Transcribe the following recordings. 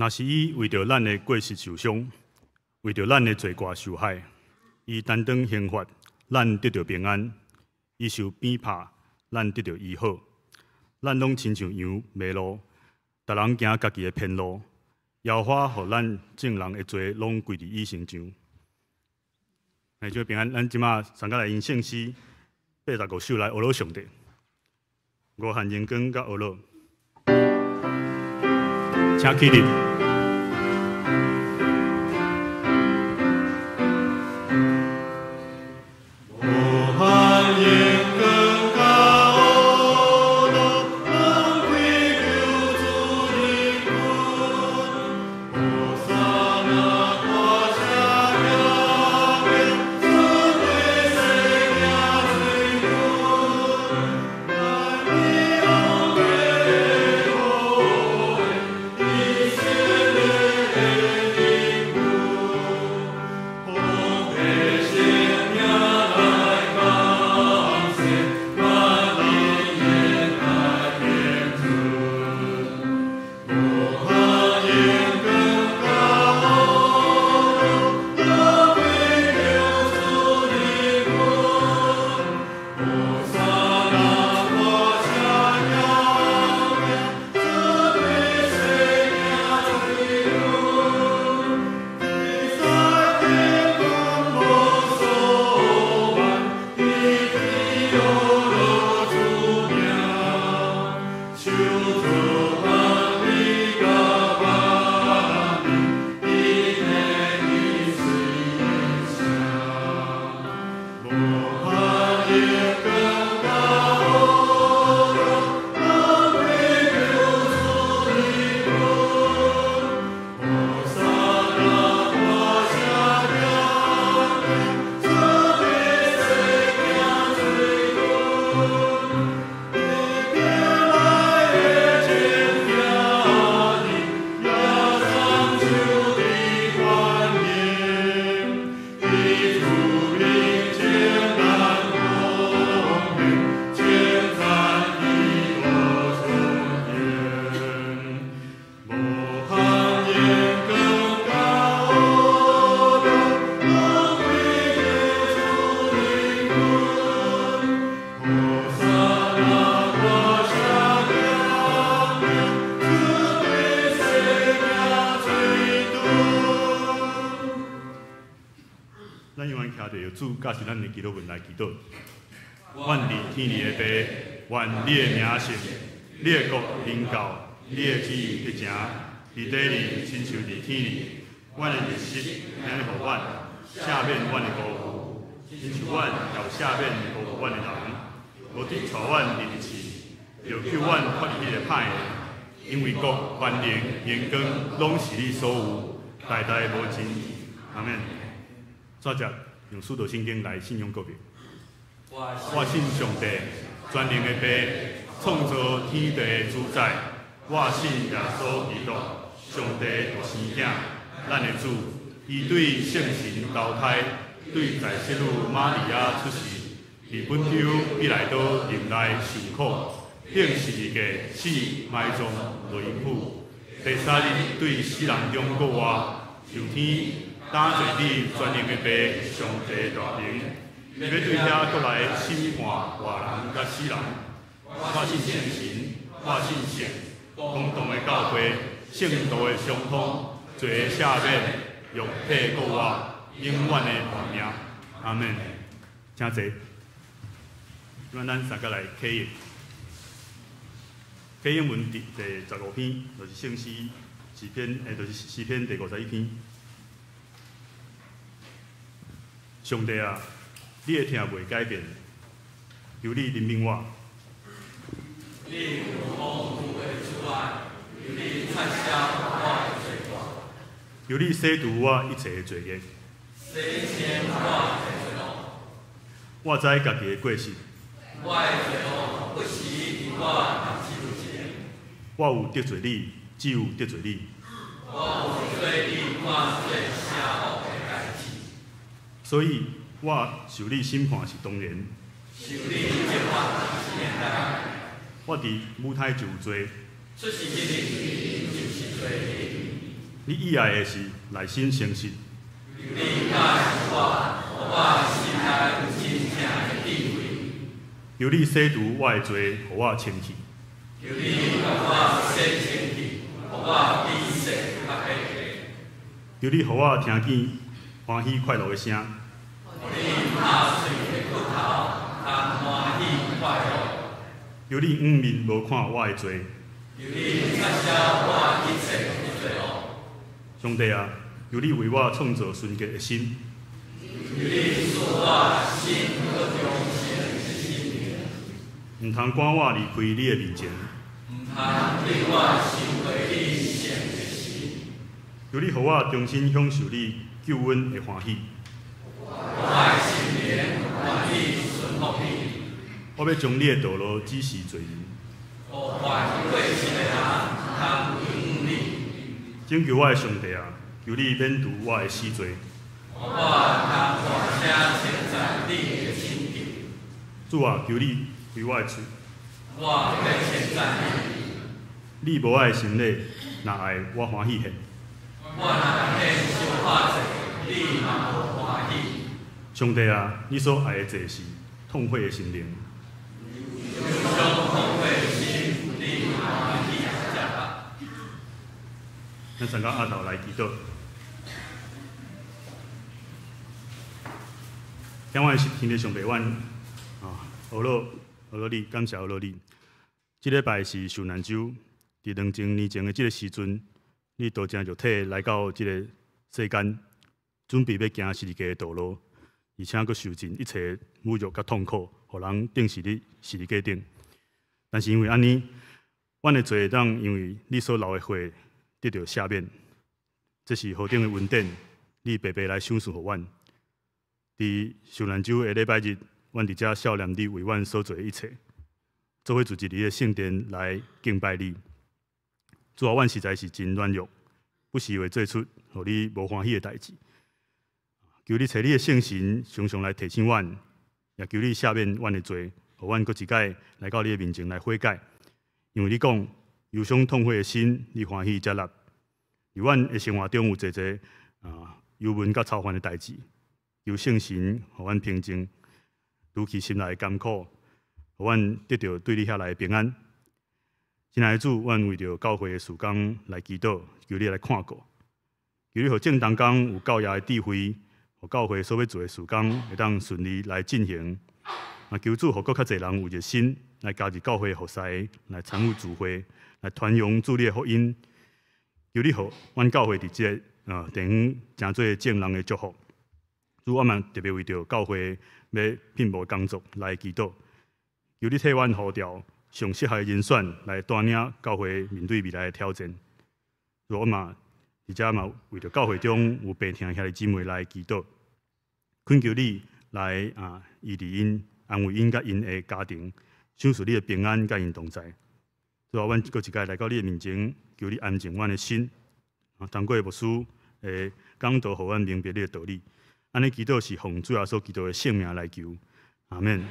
若是伊為著咱的過失受傷，為著咱的罪過受害，伊擔當刑罰，咱得著平安；伊受鞭拍，咱得著醫好。咱攏親像羊迷路，逐人行家己的偏路。耶和華予咱眾人的罪攏歸佇伊身上。兄姊妹平安，咱這馬上來用聖詩85首來呵咾上帝。無限榮光佮呵咾，請起立。主教示咱的祈禱文來祈禱。阮佇天裡的父，願你的名聖，你的國臨到，你的旨意得成，佇地裡親像佇天裡。阮的日食，今日予阮，赦免阮的辜負，親像阮也有赦免辜負阮的人。無得帶阮入去試，著救阮脫離彼个歹的。因為國、權能、榮光，攏是你所有，代代無盡。阿們。煞節用使徒信經來信仰告白。我信上帝，全能的父，創造天地的主宰。我信耶穌基督，上帝獨生囝，咱的主。伊對聖神投胎，對在聖女瑪利亞出世，佇本丟彼拉多任內受苦，釘十字架死埋葬落陰府。第三日對死人中復活，上天。擔坐佇全能的父上帝大能，伊欲對遐閣來審判活人佮死人。我信聖神，我信聖公同的教會，聖徒的相通，罪的赦免，肉體復活，永遠的活命。阿們。請坐。這擺咱三個來啟應。啟應文第15篇，就是聖詩詩篇，就是詩篇第51篇。上帝啊，你的疼袂改變，求你憐憫我。你有豐富的慈愛，求你擦消我的罪過。求你洗除我一切的罪孽。洗清我的罪惡。我知家己的過失。我的罪惡不時佇我目睭前。我有得罪你，只有得罪你。我有做你看做邪惡的代誌。所以我受你審判是當然。受你責罰是應當。我佇母胎就有罪。出世彼日就是罪人。你喜愛的是內心誠實。求你教示我，予我心內有真正的智慧。求你洗除我的罪，予我清氣。求你共我洗清氣，予我比雪較白。求你予我聽見歡喜快樂的聲。予你拍碎的骨頭，通歡喜快樂。求你掩面無看我的罪。求你擦消我一切的罪惡。上帝啊，求你為我創造純潔的心。求你賜我新閣忠誠的心靈。毋通趕我離開你的面前。毋通對我收回你聖的神。求你予我重新享受你救恩的歡喜。我的心靈願意順服你。我欲將你的道路指示罪人。予犯過失的人通歸向你。拯救我的上帝啊，求你免除我的死罪。予我通大聲稱讚你的拯救。主啊，求你開我的喙。我欲稱讚你。你無愛的神禮，若愛我歡喜獻。我若獻燒化祭，你嘛無歡喜。上帝啊，你所愛的祭是痛悔的心靈。憂傷痛悔的心，你歡喜接納。咱三個阿頭來祈禱。聽阮天父上帝，阮啊，阿樂阿樂你，感謝阿樂你。這禮拜是受難週，佇2000年前的這個時陣，你道成肉體來到這個世間，準備欲行十字架的道路，而且閣受盡一切侮辱佮痛苦，予人釘死佇十字架頂。但是因為按呢，阮的罪會當因為你所流的血得著赦免，這是何等的恩典！你白白來賞賜予阮。佇受難週的禮拜日，阮佇遮數念你為阮所做的一切，做伙聚集佇個聖殿來敬拜你。主啊，阮實在是真軟弱，不時會做出予你無歡喜的代誌。求你差你的聖神常常來提醒阮，也求你赦免阮的罪，予阮閣一擺來到你的面前來悔改。因為你講憂傷痛悔的心，你歡喜接納。佇阮的生活中有濟濟啊憂悶佮操煩的代誌，求聖神予阮平靜，除去心內的艱苦，予阮得著對你遐來的平安。親愛的主，阮為著教會的事工來祈禱，求你來看顧，求你予正同工有教業的智慧，予教會所欲做的事工會當順利來進行。啊，求主予閣較濟人有熱心來加入教會的服侍，來參與聚會，來傳揚主你的福音。求你予阮教會佇這個地方成做眾人的祝福。主，我嘛特別為著教會欲聘牧工作來祈禱，求你替阮呼召上適合的人選來帶領教會面對未來的挑戰。主，我嘛佇遮嘛為著教會中有病疼的兄弟姊妹來祈禱，懇求你來醫治𪜶，安慰𪜶佮𪜶的家庭，賞賜你的平安佮𪜶同在。主啊，阮閣一擺來到你的面前，求你安靜阮的心，通過牧師的講道，予阮明白你的道理。按呢祈禱是奉主耶穌基督的聖名來求，阿們。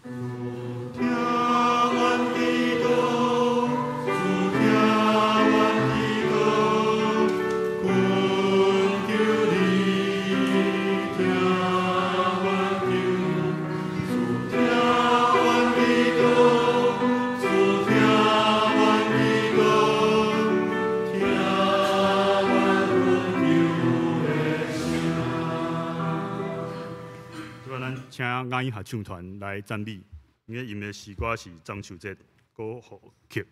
主聽阮祈禱，主聽阮祈禱，懇求你聽阮求。主聽阮祈禱，主聽阮祈禱，聽阮懇求的聲。這擺咱請雅音合唱團來讚美，𪜶咧吟的詩歌是中秋節歌曲。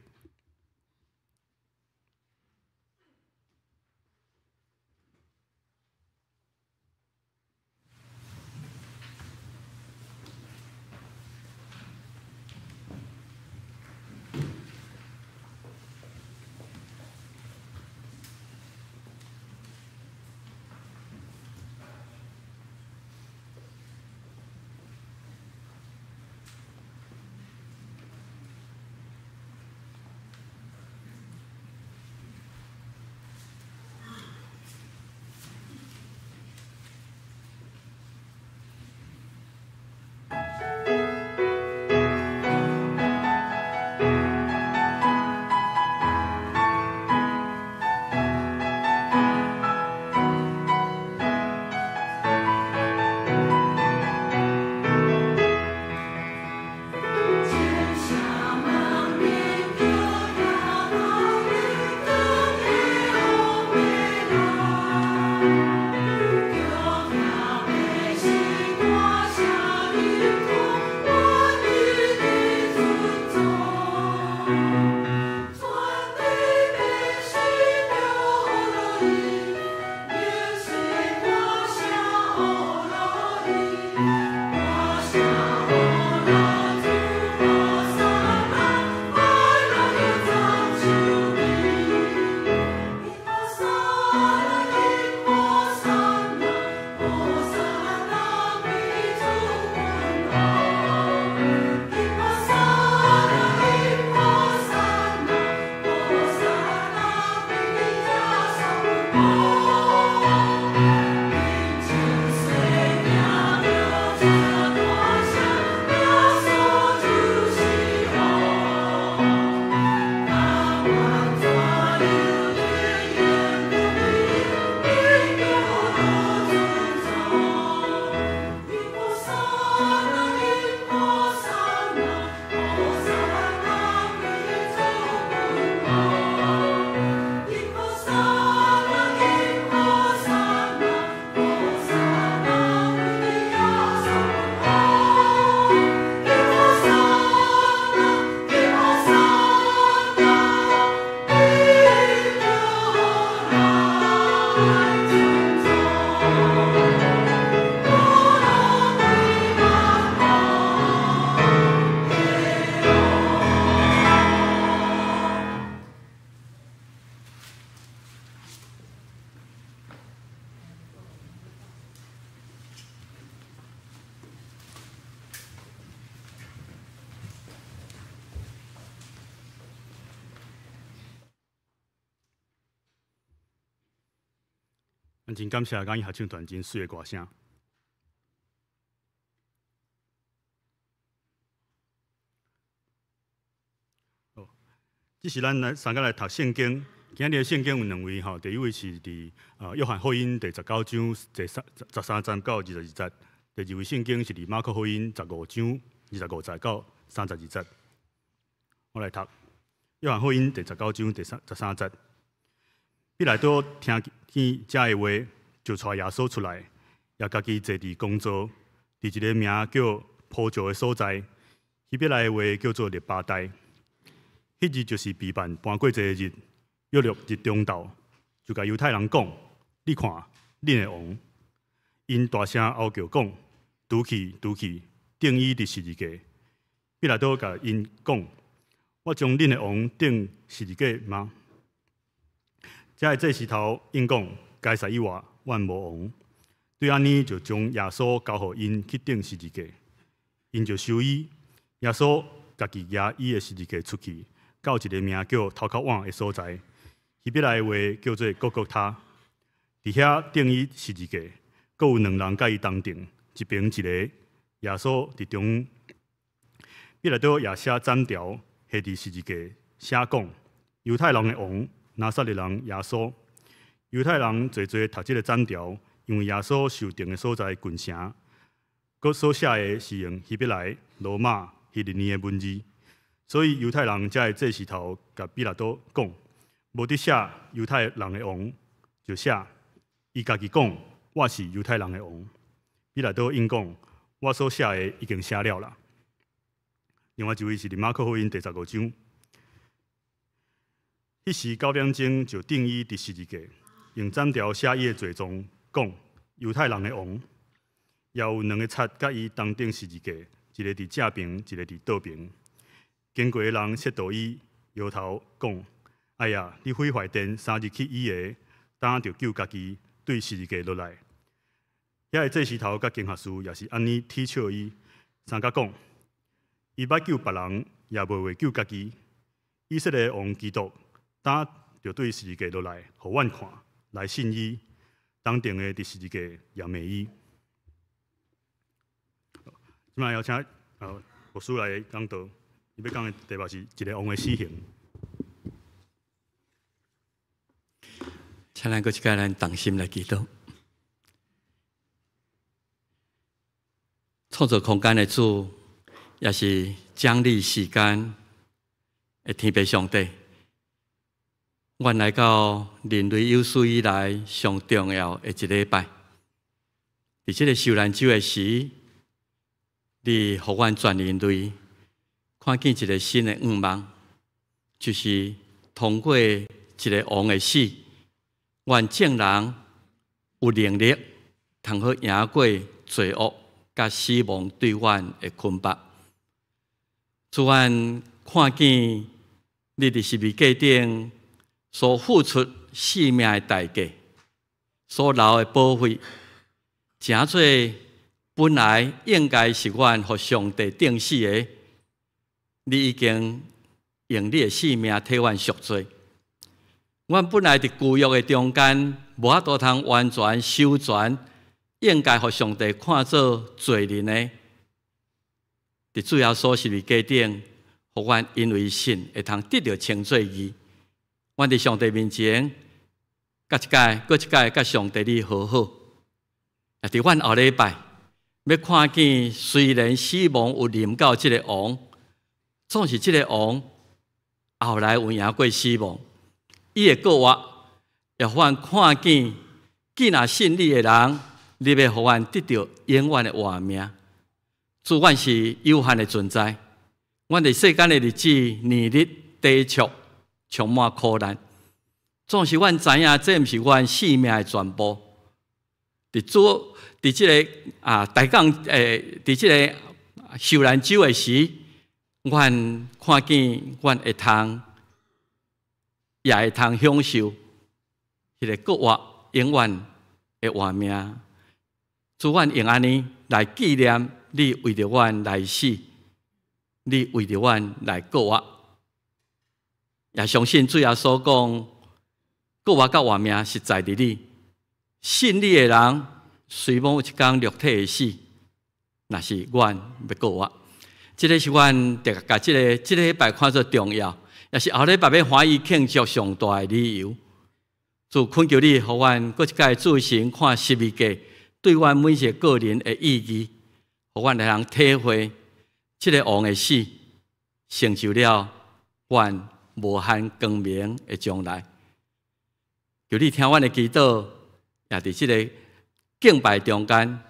咱真感謝嘉義合唱團真媠的歌聲。這是咱來三個來讀聖經。今日的聖經有兩位吼，第一位是佇約翰福音第十九章第三十三節到22節；第二位聖經是佇馬可福音十五章25節到32節。我來讀約翰福音第十九章第三十三節。彼拉多聽見這的話，就帶耶穌出來，也家己坐佇公座，佇一个名叫鋪石的所在，希伯來話叫做列巴代。彼日就是備辦盤過節的日，約略日中晝，就共猶太人講：你看，恁的王！𪜶大聲吼叫講：除去，除去，釘伊佇十字架。彼拉多共𪜶講：我將恁的王釘十字架嗎？遮的祭司頭應講：該撒以外，阮無王。對按呢，就將耶穌交予𪜶去釘十字架。𪜶就收伊，耶穌家己舉伊的十字架出去，到一个名叫頭殼碗的所在，希伯來話叫做各各他。佇遐釘伊十字架，閣有兩人佮伊同釘，一爿一个，耶穌佇中。彼拉多也寫斬條，下佇十字架，寫講：猶太人的王。拿撒勒人耶穌，猶太人濟濟讀這个斬條，因為耶穌受釘的所在近城，閣所寫的是用希伯來、羅馬、希利尼的文字，所以猶太人才的祭司頭共彼拉多講，無得寫猶太人的王，就寫伊家己講我是猶太人的王。彼拉多應講，我所寫的已經寫了啦。另外一位是佇馬可福音第十五章。彼時九點鐘就釘伊佇十字架，用斬條寫伊的罪狀，講猶太人的王。也有兩個賊佮伊同釘十字架，一个佇正爿，一个佇倒爿。經過的人嫉妒伊，搖頭講：哎呀，你毀壞殿三日起伊的，當就救家己，對十字架落來。遐个祭司頭佮經學士也是按呢恥笑伊，相佮講：伊捌救別人，也袂會救家己。以色列王基督，當就對十字架落來，予阮看，來信伊。同釘的佇十字架也罵伊。這擺邀請牧師來講道，伊欲講的題目是一个王的死刑。請咱閣一擺咱同心來祈禱。創造空間的主，也是獎勵時間的天父上帝。阮來到人類有史以來上重要的一禮拜，佇這个受難週的時，你予阮全人類看見一个新的願望，就是通過一个王的死，阮眾人有能力通好贏過罪惡佮死亡對阮的捆綁。主，阮看見你佇十字架頂所付出性命的代價，所流的寶血，成做本來應該是阮予上帝釘死的，你已經用你的性命替阮贖罪。阮本來佇舊約的中間無法度通完全收全，應該予上帝看做罪人的。佇主耶穌十字架頂，予阮因為信會通得著稱做義。阮佇上帝面前，閣一擺，閣一擺，佮上帝你和好。也佇阮後禮拜欲看見，雖然死亡有臨到這个王，總是這个王後來有贏過死亡。伊會復活，予阮看見，既若信你的人，你欲予阮得著永遠的活命。主，阮是有限的存在，阮佇世間的日子，年日短促，充滿苦難。總是阮知影，這毋是阮性命的全部。佇主，佇這个大講佇這个受難週的時，阮看見阮會通，也會通享受彼个復活永遠的活命。主，阮用按呢來紀念你為著阮來死，你為著阮來復活，也相信主耶穌講，復活佮活命是在佇你。信你的人，雖罔有一工肉體會死，若是阮欲復活。這个是阮特共這个禮拜看做重要，也是後禮拜欲歡喜慶祝上大的理由。主懇求你，予阮閣一擺注神看十字架，對阮每一个個人的意義。予阮會通體會，這个王的死，成就了阮無限光明的將來。求你聽阮的祈禱，也佇這个敬拜中間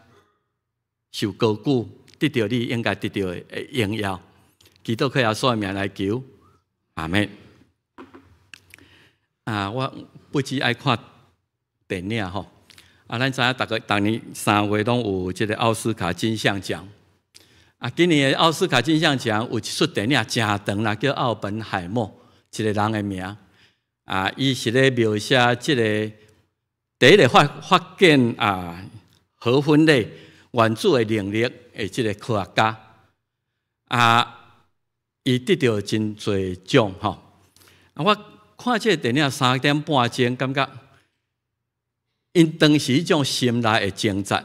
受高舉，得著你應該得著的榮耀。祈禱靠耶穌的名來求，阿們。啊，我不止愛看電影吼。啊，咱知影逐个逐年3月攏有這个奧斯卡金像獎。啊，今年的奧斯卡金像獎有一齣電影誠長啦，叫《奧本海默》，一个人的名。啊，伊是咧描寫這个第一个發現核分裂原子的能力的這个科學家。啊，伊得著真濟獎吼。啊，我看這个電影3點半鐘，感覺𪜶當時彼種心內的掙扎，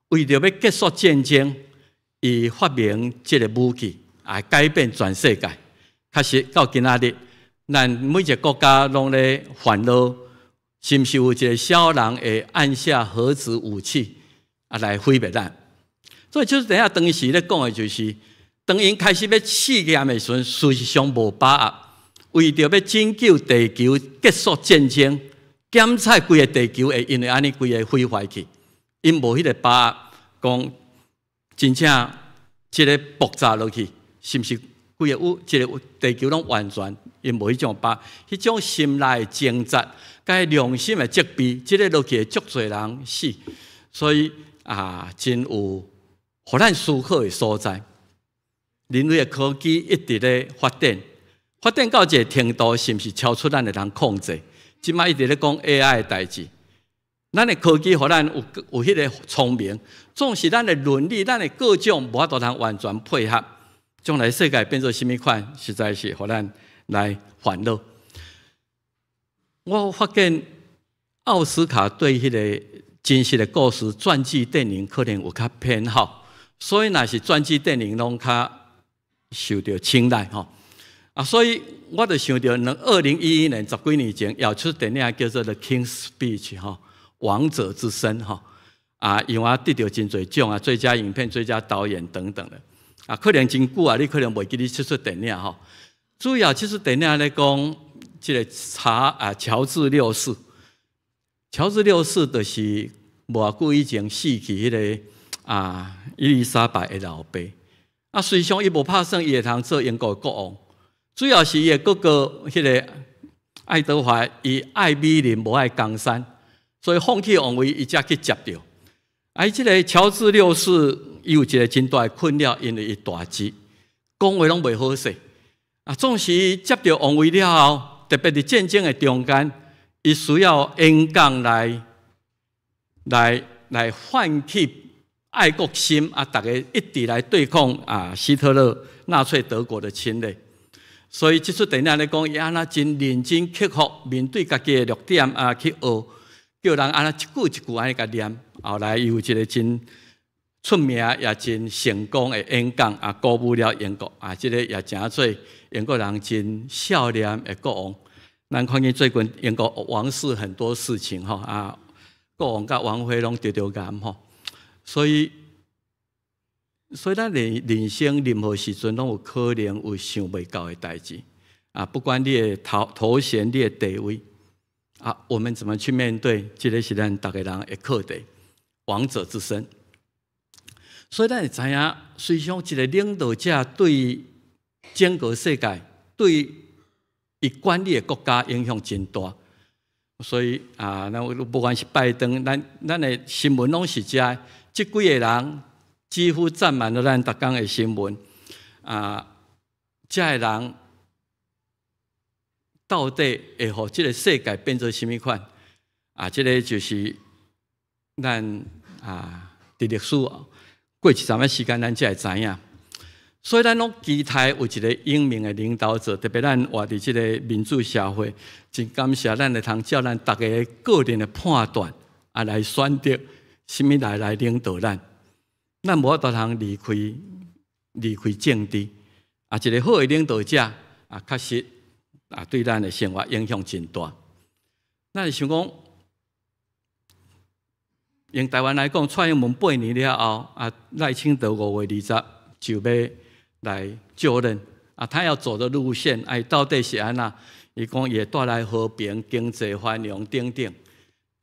為著欲結束戰爭，伊發明這个武器，來改變全世界。確實到今仔日，咱每一个國家攏咧煩惱，是毋是有一个小人會按下核子武器啊來毀滅咱？所以就是等下當時咧講的就是，當𪜶開始欲試驗的時陣，事實上無把握，為著欲拯救地球、結束戰爭。檢測規个地球會因為按呢規个毀壞去，𪜶無彼个把握，講真正這个爆炸落去，是毋是規个宇這个地球攏完全？𪜶無彼種把握，彼種心內的掙扎，佮良心的責備，這个落去會足濟人死，所以啊，真有予咱思考的所在。人類的科技一直咧發展，發展到一个程度，是毋是超出咱會當控制？這擺一直咧講 AI 的代誌，咱的科技予咱有彼个聰明，總是咱的倫理、咱的各種無法度通完全配合，將來世界變做啥物款，實在是予咱來煩惱。我發現奧斯卡對彼个真實的故事傳記電影可能有較偏好，所以若是傳記電影攏較受著青睞吼。啊，所以我就想著，2011年十幾年前，有出電影叫做《The King's Speech》吼，王者之聲吼，啊，因為得著真濟獎啊，最佳影片、最佳導演等等的。啊，可能真久啊，你可能袂記得這齣電影吼。主要這齣電影咧講，這个查啊喬治六世，喬治六世就是無偌久以前死去彼个伊麗莎白的老爸。啊，實際上伊無拍算伊會通做英國的國王。主要是伊的哥哥，彼个愛德華，伊愛美人無愛江山，所以放棄王位，伊才去接著。啊，伊這个喬治六世，伊有一个真大的困擾，因為伊大舌，講話攏袂好勢。啊，總是接著王位了後，特別佇戰爭的中間，伊需要演講來喚起愛國心啊，逐家一致來對抗希特勒納粹德國的侵略。所以這齣電影咧講，伊按怎真認真克服面對家己的弱點啊，去學，叫人按呢一句一句按呢共念。後來伊有一個真出名也真成功的演講啊，鼓舞了英國啊，這個也成做英國人真少年的國王。咱看見最近英國王室很多事情吼啊，國王佮王妃攏得著癌吼，所以咱人生任何時陣攏有可能有想袂到的代誌啊！不管你的頭銜、你的地位啊，我們怎麼去面對？這個是咱逐个人的課題。王者之身，所以咱會知影，隨想一個領導者對整個世界、對伊管理的國家影響真大。所以啊，咱不管是拜登，咱的新聞攏是遮，這幾個人幾乎佔滿了咱逐工的新聞。啊，這个人到底會予這個世界變做啥物款？啊，這個就是咱啊，佇歷史過一陣仔時間，咱才會知影。所以咱攏期待有一個英明的領導者，特別咱活佇這個民主社會，真感謝咱會通照咱逐家個人的判斷啊來選擇啥物人來領導咱。咱無法度通離開政治。啊，一個好的領導者啊，確實啊，對咱的生活影響真大。咱是想講，用台灣來講，蔡英文8年了後，啊，賴清德5月20就欲來就任，啊，他要走的路線，哎，到底是按怎？伊講伊會帶來和平、經濟繁榮等等。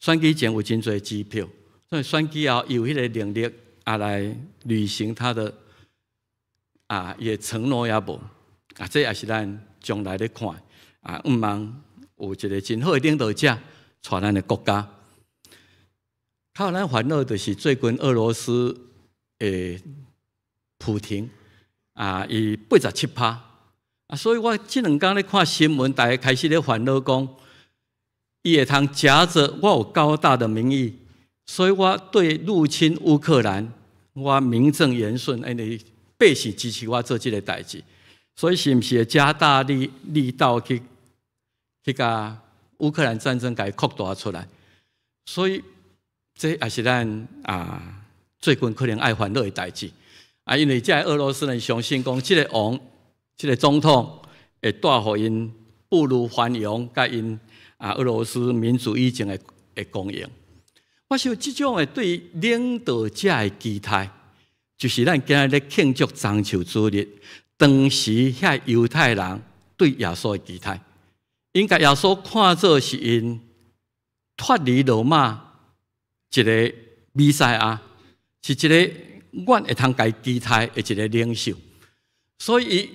選舉前有真濟支票，所以選舉後有彼個能力啊來履行他的啊，伊的承諾抑無？啊，這也是咱將來咧看啊，向望有一個真好的領導者帶咱的國家。較予咱煩惱就是最近俄羅斯的普廷啊，伊87趴啊，所以我這兩工咧看新聞，大家開始咧煩惱講，伊會通夾著我有高大的民意，所以我對入侵烏克蘭，我名正言順，因為百姓支持我做這个代誌，所以是毋是會加大力道去共烏克蘭戰爭共伊擴大出來？所以這也是咱啊最近可能愛煩惱的代誌啊，因為這个俄羅斯人相信講，這个王、這个總統會帶予𪜶步入繁榮，佮𪜶啊俄羅斯民主以前的光榮。我想這種的對領導者的期待，就是咱今日咧慶祝棕樹主日，當時遐猶太人對耶穌的期待，𪜶共耶穌看做是𪜶脫離羅馬一個彌賽亞，是一個阮會通共伊期待的一個領袖。所以，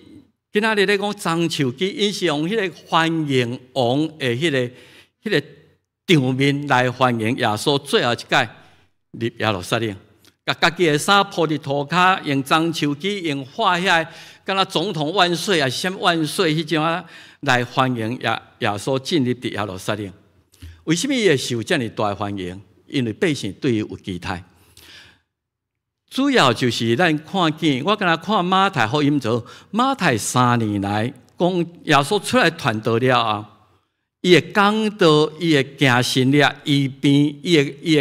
今仔日咧講棕樹枝，𪜶是用彼個歡迎王的彼個場面來歡迎耶穌最後一擺入耶路撒冷，共家己的衫鋪佇塗跤，用棕樹枝，用畫遐，敢若總統萬歲啊，啥物萬歲彼種啊，來歡迎耶穌進入佇耶路撒冷。為啥物伊會受遮爾大的歡迎？因為百姓對伊有期待。主要就是咱看見，我敢若看馬太福音做馬太3年來講耶穌出來傳道了後，伊的講道，伊的行神跡、醫病，伊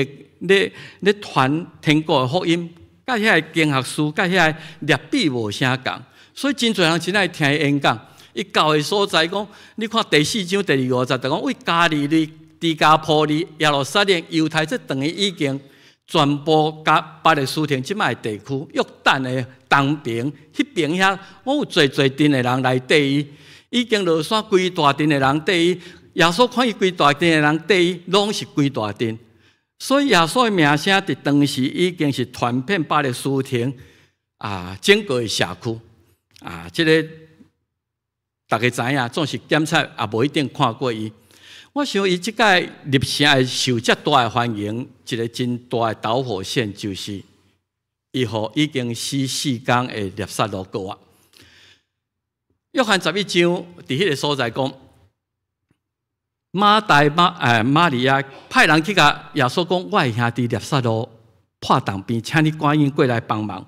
的咧傳天國的福音，佮遐个經學師，佮遐个拉比無啥仝，所以真濟人真愛聽伊演講。伊到的所在講，你看第四章第二五節，就講為加利利、低加波利、耶路撒冷、猶太，這等於已經全部佮巴勒斯坦這擺的地區，約旦的東邊、彼邊遐，攏有濟濟陣的人來綴伊，已經落山規大陣的人綴伊。耶穌看伊規大陣的人綴伊，攏是規大陣。所以耶穌的名聲佇當時已經是傳遍巴勒斯坦啊，整個的社區啊，這个逐家知影，總是檢察也無一定看過伊。我想伊這擺入城會受遮大的歡迎，一個真大的導火線就是伊予已經死四工的拉撒路復活。約翰11章佇彼个所在講，馬大馬利亞派人去共耶穌講：我的兄弟拉撒路破重病，請你趕緊過來幫忙。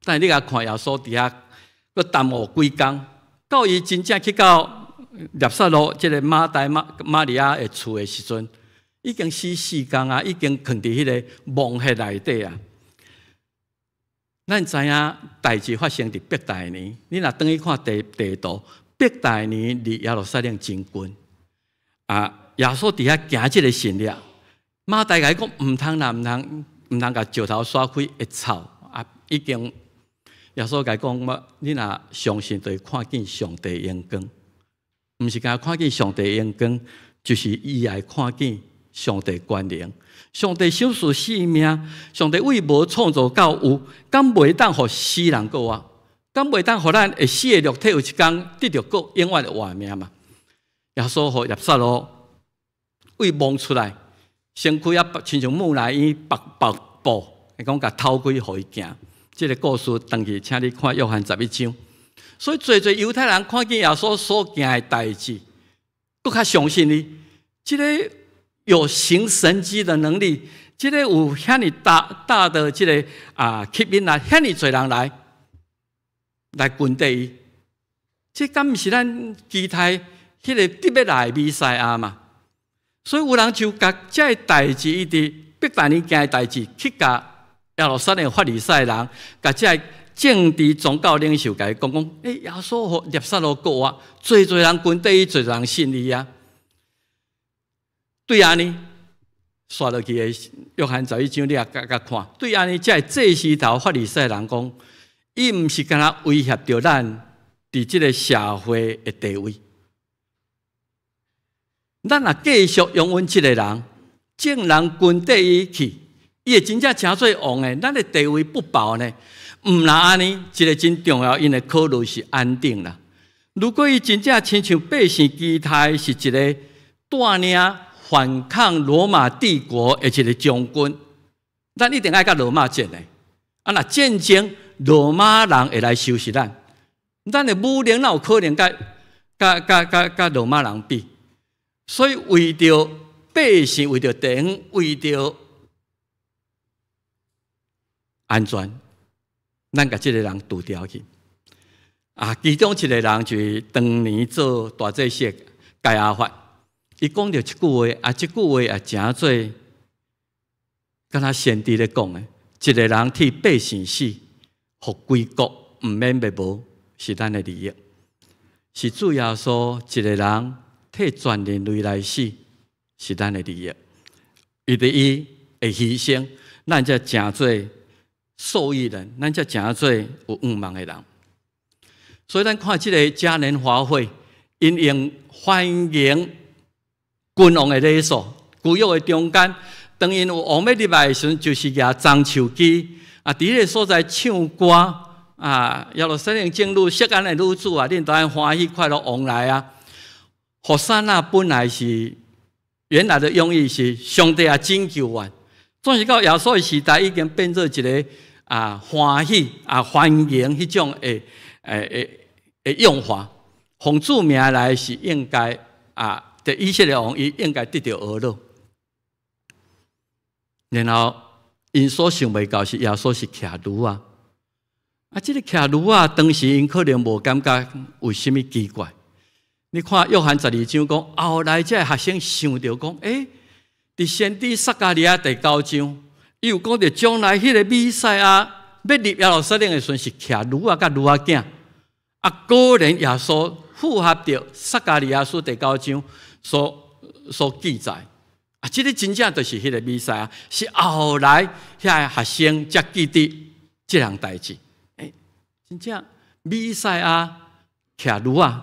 但是你共看耶穌佇遐，閣耽誤幾工，到伊真正去到拉撒路這个馬大馬利亞的厝的時陣，已經死4工啊，已經囥佇彼个墓穴內底啊。咱知影代誌發生佇伯大尼，你若轉去看地圖，伯大尼離耶路撒冷真近。啊，耶穌佇遐行這个神跡，馬大共伊講毋通啦，毋通，毋通共石頭徙開會臭啊！已經耶穌共伊講我，你若相信，就會看見上帝榮光。毋是干焦看見上帝榮光，就是伊會看見上帝權能。上帝賞賜性命，上帝對無創造到有，敢袂當予死人閣活？敢袂當予咱會死的肉體有一工得著閣永遠的活命嘛？耶穌予拉撒路對墓出來，先開啊，親像木乃伊縛縛布，伊講共透開予伊行。這个故事，轉去請你看約翰11章。所以，濟濟猶太人看見耶穌所行的代誌，閣較相信伊。這个有行神蹟的能力，這个有遐爾大大的這个吸引力，遐爾濟人來跟綴伊。這敢毋是咱期待彼个得欲來的彌賽亞嘛？所以有人就共這个代誌，伊佇伯大尼行的代誌，去共耶路撒冷法利賽人，共這个政治宗教領袖共伊講講，欸，耶穌予拉撒路復活，濟濟人跟綴伊，濟濟人信伊啊。對按呢，紲落去的約翰十一章，你也共共看。對按呢，這个祭司頭法利賽人講，伊毋是干焦威脅著咱佇這个社會的地位。咱若繼續容忍這个人，眾人跟綴伊去，伊會真正成做王的，咱的地位不保呢。毋但按呢，一个真重要，𪜶的考慮是安定啦。如果伊真正親像百姓期待是一个帶領反抗羅馬帝國的一个將軍，咱一定愛佮羅馬戰的。啊，若戰爭，羅馬人會來收拾咱。咱的武力哪有可能佮佮佮佮佮羅馬人比？所以為著百姓，為著地方，為著安全，咱共這个人除掉去。啊，其中一个人就是當年做大祭司的該亞法，伊講著一句話，啊，這句話也誠做，敢若先知咧講的，一个人替百姓死，予規國毋免滅亡，是咱的利益。是主耶穌一个人替全人類來死，是咱的利益。為著伊的犧牲，咱才成做受益人，咱才成做有向望的人。所以咱看這个嘉年華會，𪜶用歡迎君王的禮數，舊約的中間，當𪜶有王欲入來的時陣，就是舉棕樹枝啊，佇彼个所在唱歌啊，耶路撒冷眾女錫安的女子啊，恁都愛歡喜快樂王來啊。和散那本來是原來的用意是上帝啊拯救阮，總是到耶穌的時代已經變做一个歡喜啊歡迎彼種的的用法。奉主名來是應該啊，佇以色列王伊應該得著呵咾。然後𪜶所想袂到是耶穌是騎驢仔，啊，這个騎驢仔當時𪜶可能無感覺有啥物奇怪。你看約翰12章講，後來這个學生想著講，欸，佇先知撒迦利亞第九章，伊有講著將來彼个彌賽亞欲入耶路撒冷的時陣是騎驢仔佮驢仔囝。啊，果然耶穌符合著撒迦利亞書第九章所記載。啊，這个真正就是彼个彌賽亞，是後來遐个學生才記得這項代誌。欸，真正彌賽亞騎驢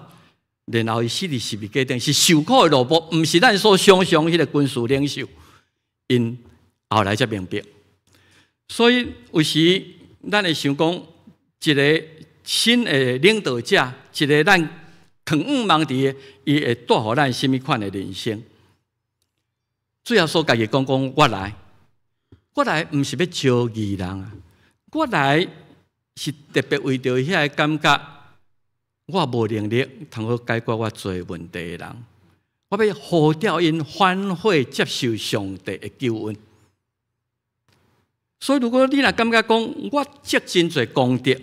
仔，然後伊死佇十字架頂，是受苦的奴僕，毋是咱所想象彼个軍事領袖。𪜶後來才明白。所以有時咱會想講，一个新的領導者，一个咱囥向望佇的，伊會帶予咱啥物款的人生？主耶穌家己講講，我來，我來毋是欲招義人啊，我來是特別為著遐个感覺，我無能力通好解決我罪問題的人，我欲呼召𪜶反悔接受上帝的救恩。所以，如果你若感覺講我積真濟功德，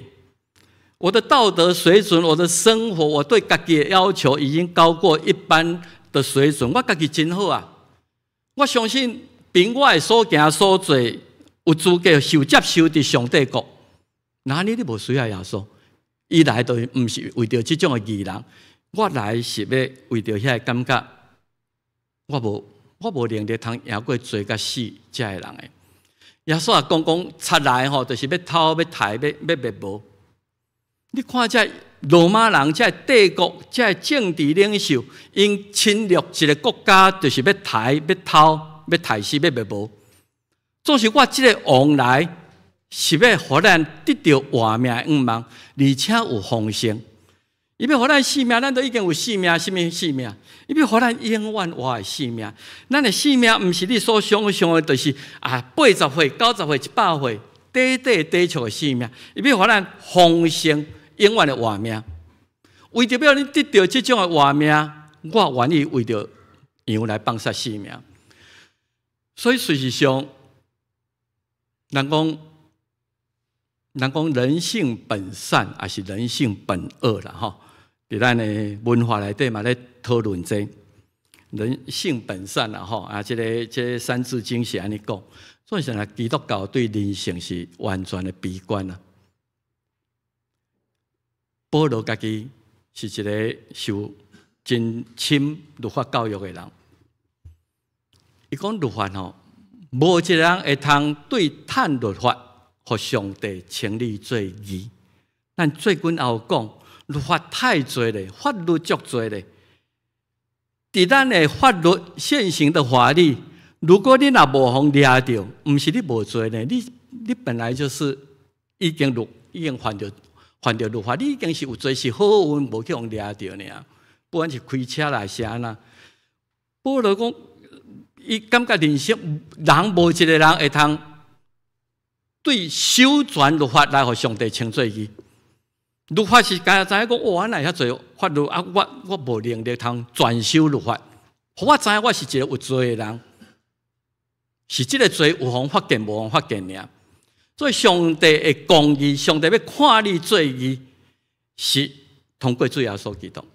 我的道德水準、我的生活、我對家己的要求已經高過一般的水準，我家己真好啊！我相信憑我的所行所做，有資格受接受佇上帝國。那你無需要耶穌，伊來就毋是為著這種的義人，我來是欲為著遐個感覺，我無能力通贏過罪佮死這个人的。耶穌也講講賊來吼，就是欲偷、欲刣、欲滅無。你看這羅馬人，這帝國，這政治領袖，𪜶侵略一个國家，就是欲刣、欲偷、欲刣死、欲滅無。總是我這个王來，是欲予咱得著活命的向望，而且有豐盛。伊欲予咱性命，咱都已經有性命，啥物性命？伊欲予咱永遠活的性命。咱的性命毋是你所想象的，就是啊80歲、90歲、100歲，短短短促的性命。伊欲予咱豐盛、永遠的活命。為著欲你得著這種的活命，我願意為著羊來放捨性命。所以事實上，人講人性本善，抑是人性本惡啦？吼，佇咱的文化內底嘛咧討論這人性本善啦，吼啊，這個三字經是按呢講，所以現在基督教對人性是完全的悲觀啊。保羅家己是一个受真深律法教育的人，伊講律法吼，無一个人會通對趁律法，予上帝稱你做義。咱最近也有講，律法太濟咧，法律足濟咧。佇咱的法律現行的法律，如果你若無予掠著，毋是你無罪呢？你本來就是已經犯著律法，你已經是有罪，是好運無去予掠著爾。不管是開車來是按怎，保羅講，伊感覺人生人無一个人會通對守全律法來予上帝稱做義。律法是敢若知影講，哇，哪會遐濟法律啊？我無能力通全守律法，予我知影我是一个有罪的人，是這个罪有予發現無予發現爾。所以上帝的公義，上帝欲看你做義，是通過主耶穌基督，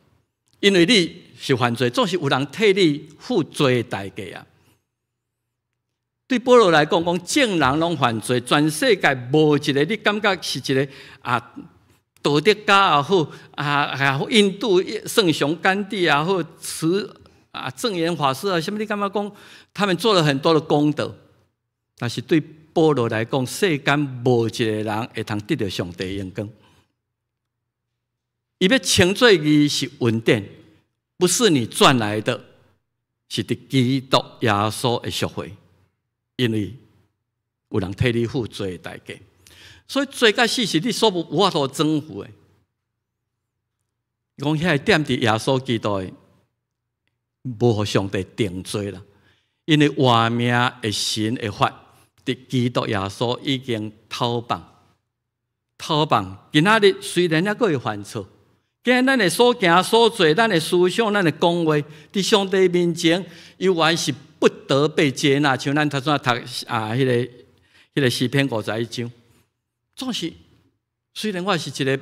因為你是犯罪，總是有人替你付罪的代價啊。對保羅來講，講眾人攏犯罪，全世界無一个你感覺是一个啊道德家也好，啊印度聖雄甘地也好，慈啊證嚴法師啊，啥物你感覺講他們做了很多的功德，但是對保羅來講，世間無一个人會通得著上帝榮光。伊欲稱做義是恩典，不是你賺來的，是佇基督耶穌的贖回。因為有人替你付罪的代價，所以罪佮死是你所無法度征服的。講遐個踮佇耶穌基督的，無予上帝定罪啦。因為活命的神的法，佇基督耶穌已經偷放，偷放。今仔日雖然猶閣會犯錯，今仔咱的所行所做，咱的思想，咱的講話，佇上帝面前，猶原是不得被接納。像咱頭先讀啊，彼個詩篇51章，總是雖然我是一个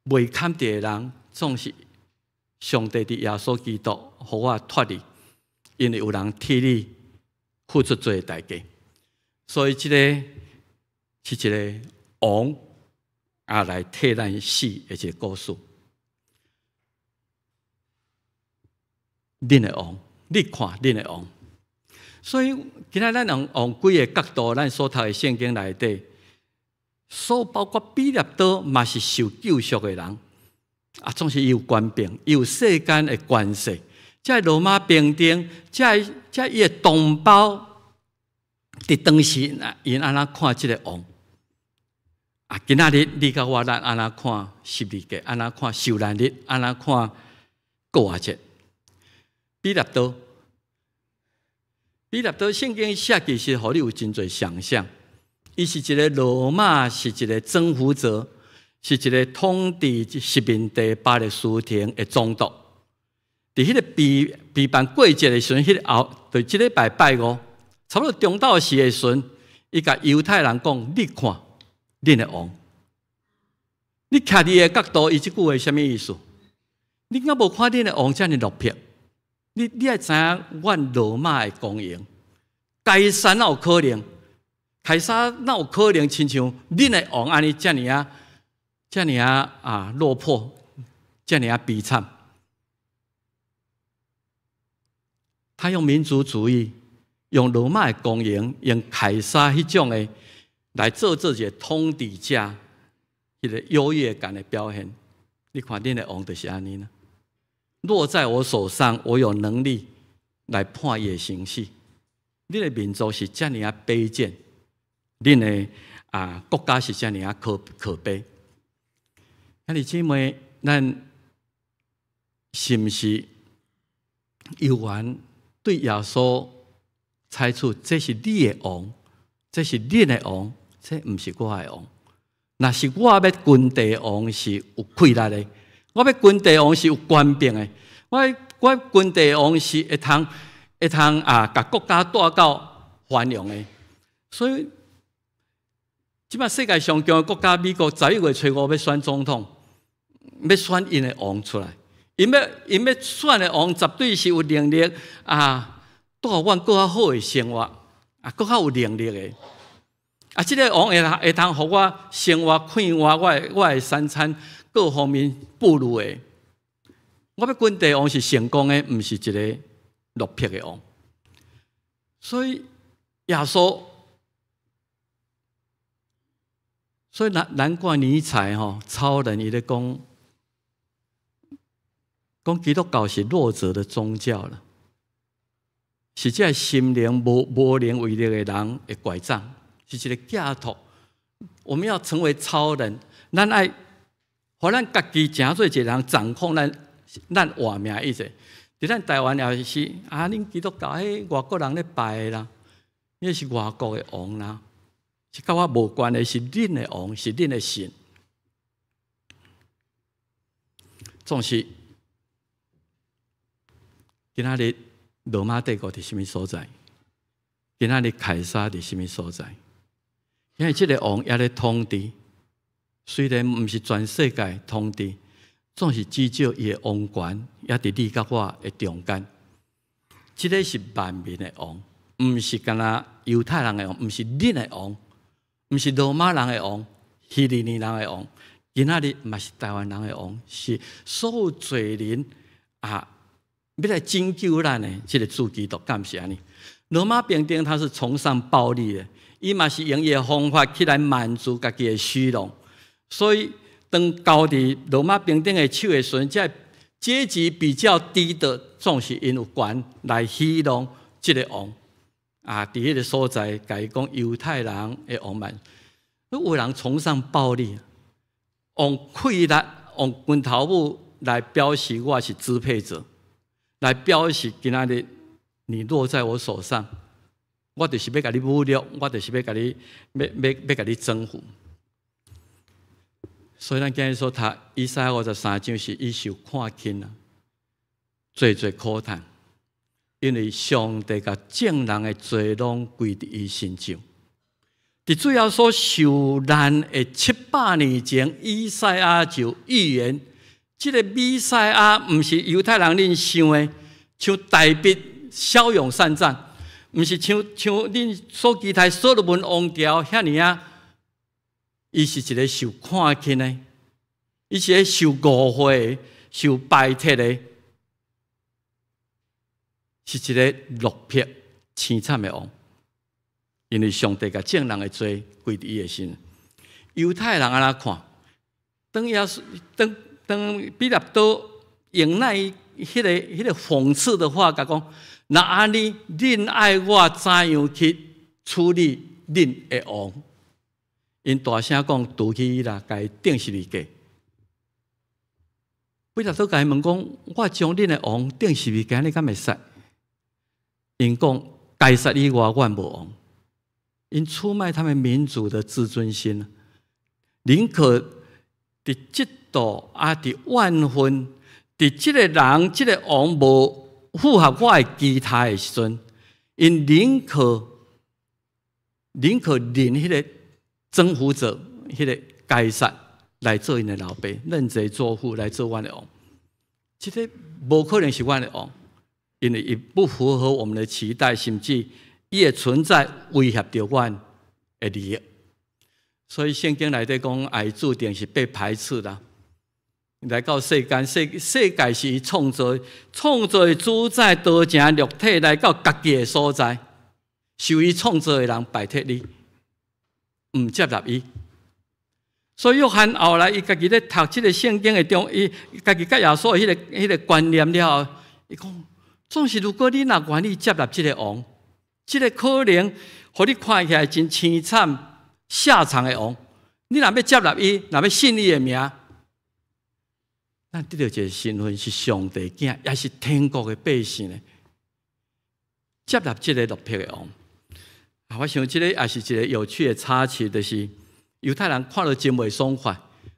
袂堪得的人，總是上帝佇耶穌基督予我脫離，因為有人替你付出罪的代價，所以這个是一个王啊來替咱死的一个故事。恁的王，你看恁的王。所以今仔咱用用幾个角度，咱所讀的聖經內底，所包括彼立多嘛是受救贖的人，啊，總是伊有權柄，伊有世間的權勢，這羅馬兵丁，這伊的同胞，佇當時𪜶按怎看這个王？啊，今仔日你佮我咱按怎看十字架？按怎看受難日？按怎看復活節？彼立多。彼立多聖經寫其實予你有真濟想象，伊是一个羅馬，是一个征服者，是一个統治殖民地巴勒斯坦的總督。佇彼个避辦過節的時陣，彼个後，就這禮拜拜五，差不多中晝時的時陣，伊共猶太人講：你看，恁的王，你徛佇伊的角度，伊這句話啥物意思？你敢無看恁的王遮爾落魄？你愛知影，阮羅馬的光榮，凱撒哪有可能？凱撒哪有可能親像恁的王按呢遮爾仔、遮爾仔啊落魄，遮爾仔悲慘？他用民族主義，用羅馬的光榮，用凱撒彼種的來做一個統治者，彼個優越感的表現。你看恁的王就是按呢啦。落在我手上，我有能力來判伊的生死。恁的民族是遮爾仔卑賤，恁的國家是遮爾仔可悲。兄弟姊妹，咱是毋是猶原對耶穌採取這是你的王，這是恁的王，這毋是我的王。若是我欲君地王是有氣力的，我欲君地王是有權柄的，我君地王是會通啊，共國家帶到繁榮的。所以，這擺世界上強的國家美國，11月初5欲選總統，欲選𪜶的王出來，𪜶欲選的王絕對是有能力啊，帶予阮閣較好的生活，啊，閣較有能力的。啊，這个王會通予我生活快活，我的三餐各方面富裕的。我欲君地王是成功的，毋是一个落魄的王。所以耶穌，所以難怪尼采吼超人伊咧講，講基督教是弱者的宗教啦，是這个心靈無能為力的人的拐杖。是一個寄託，我們要成為超人，咱愛，予咱家己成做一個人掌控咱活命一切。佇咱台灣也是啊，恁基督教彼外國人咧拜的啦，彼是外國的王啦，是佮我無關的，是恁的王，是恁的神。總是今仔日羅馬帝國佇啥物所在？今仔日凱撒佇啥物所在？因為這个王猶咧統治，雖然毋是全世界統治，總是至少伊的王權猶佇你佮我的中間。這个是萬民的王，毋是干焦猶太人的王，毋是恁的王，毋是羅馬人的王，希利尼人的王。今仔日嘛是台灣人的王，是所有罪人啊，欲來拯救咱的這个主基督，敢毋是按呢？羅馬兵丁他是崇尚暴力的。伊嘛是用伊的方法去來滿足家己的虛榮，所以當交佇羅馬兵丁的手的時陣，這階級比較低的，總是𪜶有權來戲弄這个王。啊，佇彼个所在，共伊講猶太人的王萬，有人崇尚暴力，用氣力、用拳頭母來表示我是支配者，來表示今仔日你落在我手上。我就是欲共你侮辱，我就是欲共你，欲共你征服。所以咱今日所讀以賽亞53章是伊受看輕啊，濟濟苦嘆，因為上帝共眾人的罪攏歸佇伊身上。佇主耶穌受難的700年前，以賽亞就預言，這个彌賽亞毋是猶太人恁想的，像大衛驍勇善戰。毋是像恁所期待所羅門王朝遐爾仔，伊是一个受看輕的，伊是一个受誤會的、受排斥的，是一个落魄凄慘的王。因為上帝共眾人的罪歸佇伊的身。猶太人按怎看？當耶穌、當彼拉多用那彼个諷刺的話，共講。若按呢，恁愛我怎樣去處理恁的王？𪜶大聲講，除去伊啦，共伊釘十字架。彼拉多共伊問講：我將恁的王釘十字架，你敢會使？𪜶講：凱撒以外，阮無王。𪜶出賣他們民族的自尊心，寧可佇嫉妒啊，佇怨恨，佇這个人、這个王無符合我的期待的時陣，𪜶寧可認彼个征服者、彼个凱撒來做𪜶的老爸，認賊作父來做阮的王。這个無可能是阮的王，因為伊不符合我們的期待，甚至伊的存在威脅著阮的利益。所以聖經內底講，愛注定是被排斥的。來到世間，世界是伊創造，創造的主宰道成肉體來到家己的所在，受伊創造的人排斥伊，毋接納伊。所以約翰後來，伊家己咧讀這个聖經的中，伊家己佮耶穌的彼个觀念了後，伊講，總是如果你若願意接納這个王，這个可能予你看起來真凄慘下場的王，你若欲接納伊，若欲信伊的名，咱得著一个身份是上帝囝，也是天國的百姓呢。接納這个落魄的王，啊，我想這个也是一个有趣的插曲，就是猶太人看著真袂爽快。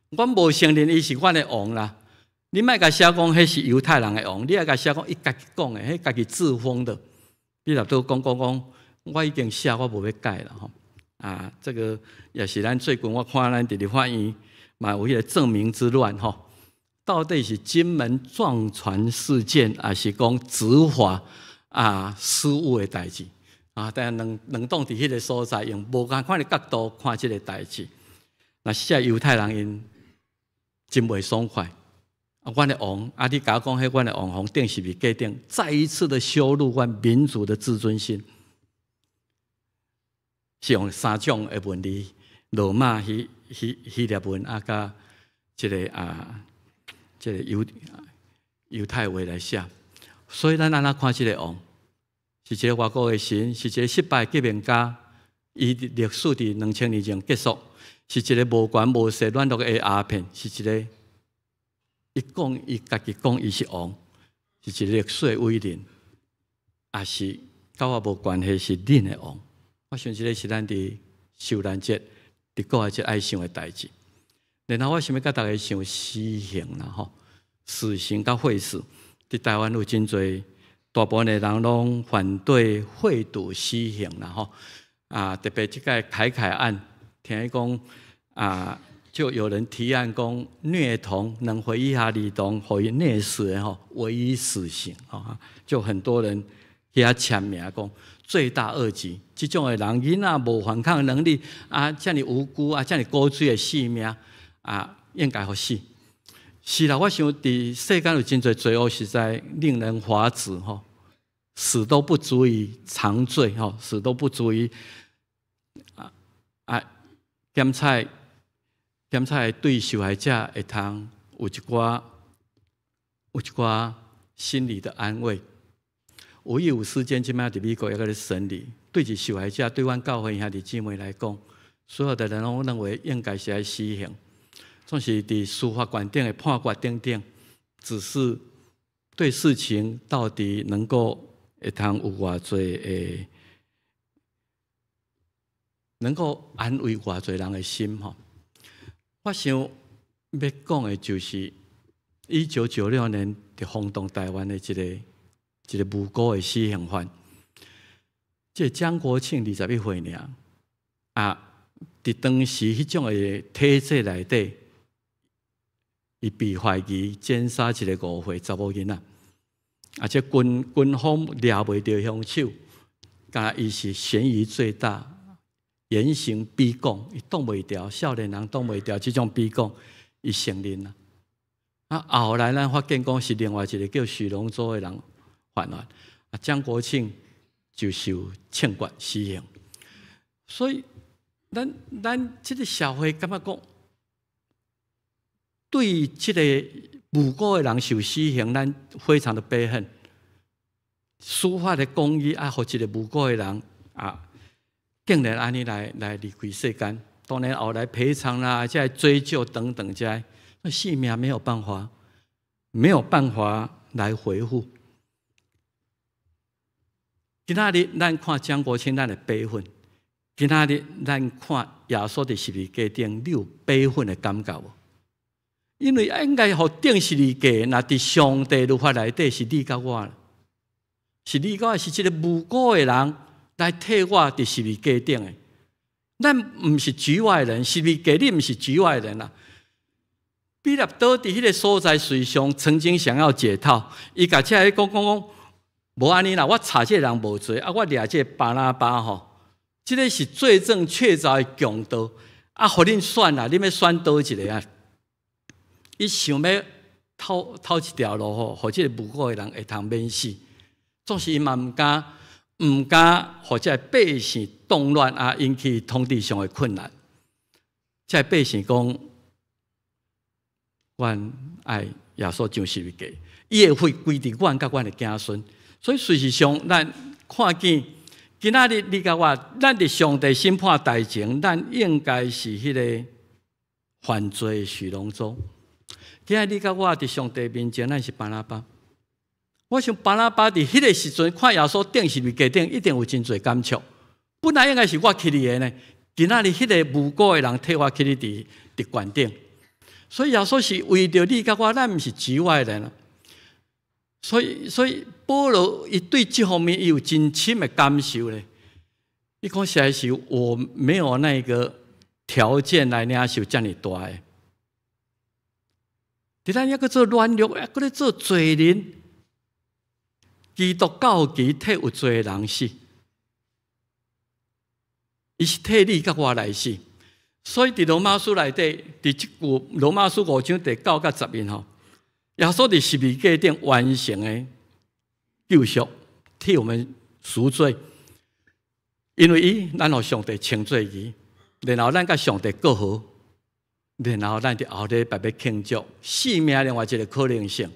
阮無承認伊是阮的王啦。你莫共寫講彼是猶太人的王，你愛共寫講伊家己講的，彼家己自封的。彼拉多講講講，我已經寫，我無欲改啦吼。啊，這个也是咱最近我看咱佇立法院嘛有彼个證明之亂吼。到底是金門撞船事件，抑是講執法啊失誤的代誌啊？但兩兩黨佇彼个所在用無仝款的角度看這个代誌。若是這猶太人𪜶真袂爽快。啊，阮的王，啊，你共我講彼阮的王，予釘十字架頂，再一次的羞辱阮民族的自尊心，是用三種的文字：羅馬、希臘文啊，佮這个啊，這个猶太話來寫。所以咱按怎看這个王？是一个外國的神，是一個失敗革命家，伊歷史佇2000年前結束，是一个無權無勢軟弱的鴉片，是一个伊講伊家己講伊是王，是一个歷史的偉人，抑是佮我無關係，是恁的王。我想這个是咱佇受難節、佇復活節愛想的代誌。然後我想欲佮大家想死刑啦，吼，死刑佮廢死，佇台灣有真濟大部分的人攏反對廢除死刑啦，吼。啊，特別這個凱凱案，聽講啊，就有人提案講虐童能回憶下兒童，予伊虐死的吼，唯一死刑，吼，就很多人去遐簽名講罪大惡極，這種的人囡仔無反抗能力啊，遮爾無辜啊，遮爾古錐的性命啊，應該予死。是啦，我想佇世間有真濟罪惡，實在令人髮指吼，死都不足以償罪吼，死都不足以啊檢察對受害者會通有一寡心理的安慰。5·15事件這擺佇美國猶閣咧審理，對一受害者，對阮教會兄弟姊妹來講，所有的人攏認為應該是愛死刑。總是佇司法官頂的判決等等，只是對事情到底能夠會通有偌濟的，能夠安慰偌濟人的心吼。我想欲講的就是1996年佇轟動台灣的一個無辜的死刑犯，這個江國慶21歲爾，啊，佇當時彼種的體制內底，伊被懷疑姦殺一个5歲查某囡仔，而且軍方掠袂著兇手，敢伊是嫌疑最大，嚴刑逼供，伊擋袂牢，少年人擋袂牢這種逼供，伊承認啦。啊，後來咱發現講是另外一個叫許龍洲的人犯案，啊，江國慶就受槍決死刑。所以，咱這个社會感覺講，對這个無辜的人受死刑，咱非常的悲恨。司法的公義啊，予一个無辜的人啊，竟然按呢來離開世間。當然後來賠償啦，這追究等等這，那性命沒有辦法來回復。今仔日咱看江國慶，咱會悲憤；今仔日咱看耶穌佇十字架頂，你有悲憤的感覺無？因為應該予釘十字架，若佇上帝律法內底是你佮我，是你佮我是這個無辜的人來替我佇十字架頂的。咱毋是局外人，十字架你毋是局外人啊。彼拉多佇彼个所在，隨上曾經想要解套，伊共這个講講講，無按呢啦，我查這个人無罪，啊，我掠這个巴拉巴吼，這个是罪證確鑿的強盜，啊，予恁選啦，恁欲選佗一个啊？伊想欲透透一條路吼，予這个無辜的人會通免死。總是伊嘛毋敢，毋敢予這个百姓動亂啊，引起統治上的困難。這个百姓講，阮愛耶穌上十字架，伊的血歸佇阮佮阮的子孫。所以事實上，咱看見今仔日你佮我，咱佇上帝審判台前，咱應該是彼个犯罪的許龍洲。今仔日你佮我佇上帝面前，咱是巴拉巴。我想巴拉巴佇彼个時陣看耶穌釘十字架頂，一定有真濟感觸。本來應該是我起你的呢，今仔日彼个無辜的人替我起你佇懸頂。所以耶穌是為著你佮我，咱毋是局外人。所以保羅伊對這方面伊有真深的感受咧。伊講實在是我沒有那個條件來領受遮爾大的。佇咱猶閣做軟弱，猶閣咧做罪人，基督到期替有罪的人死，伊是替你佮我來死。所以佇羅馬書內底，佇這句羅馬書5章第9佮10節吼，耶穌佇十字架頂完成的救贖，替我們贖罪。因為伊，咱予上帝稱做義，然後咱佮上帝和好，然後咱佇後禮拜欲慶祝生命另外一個可能性。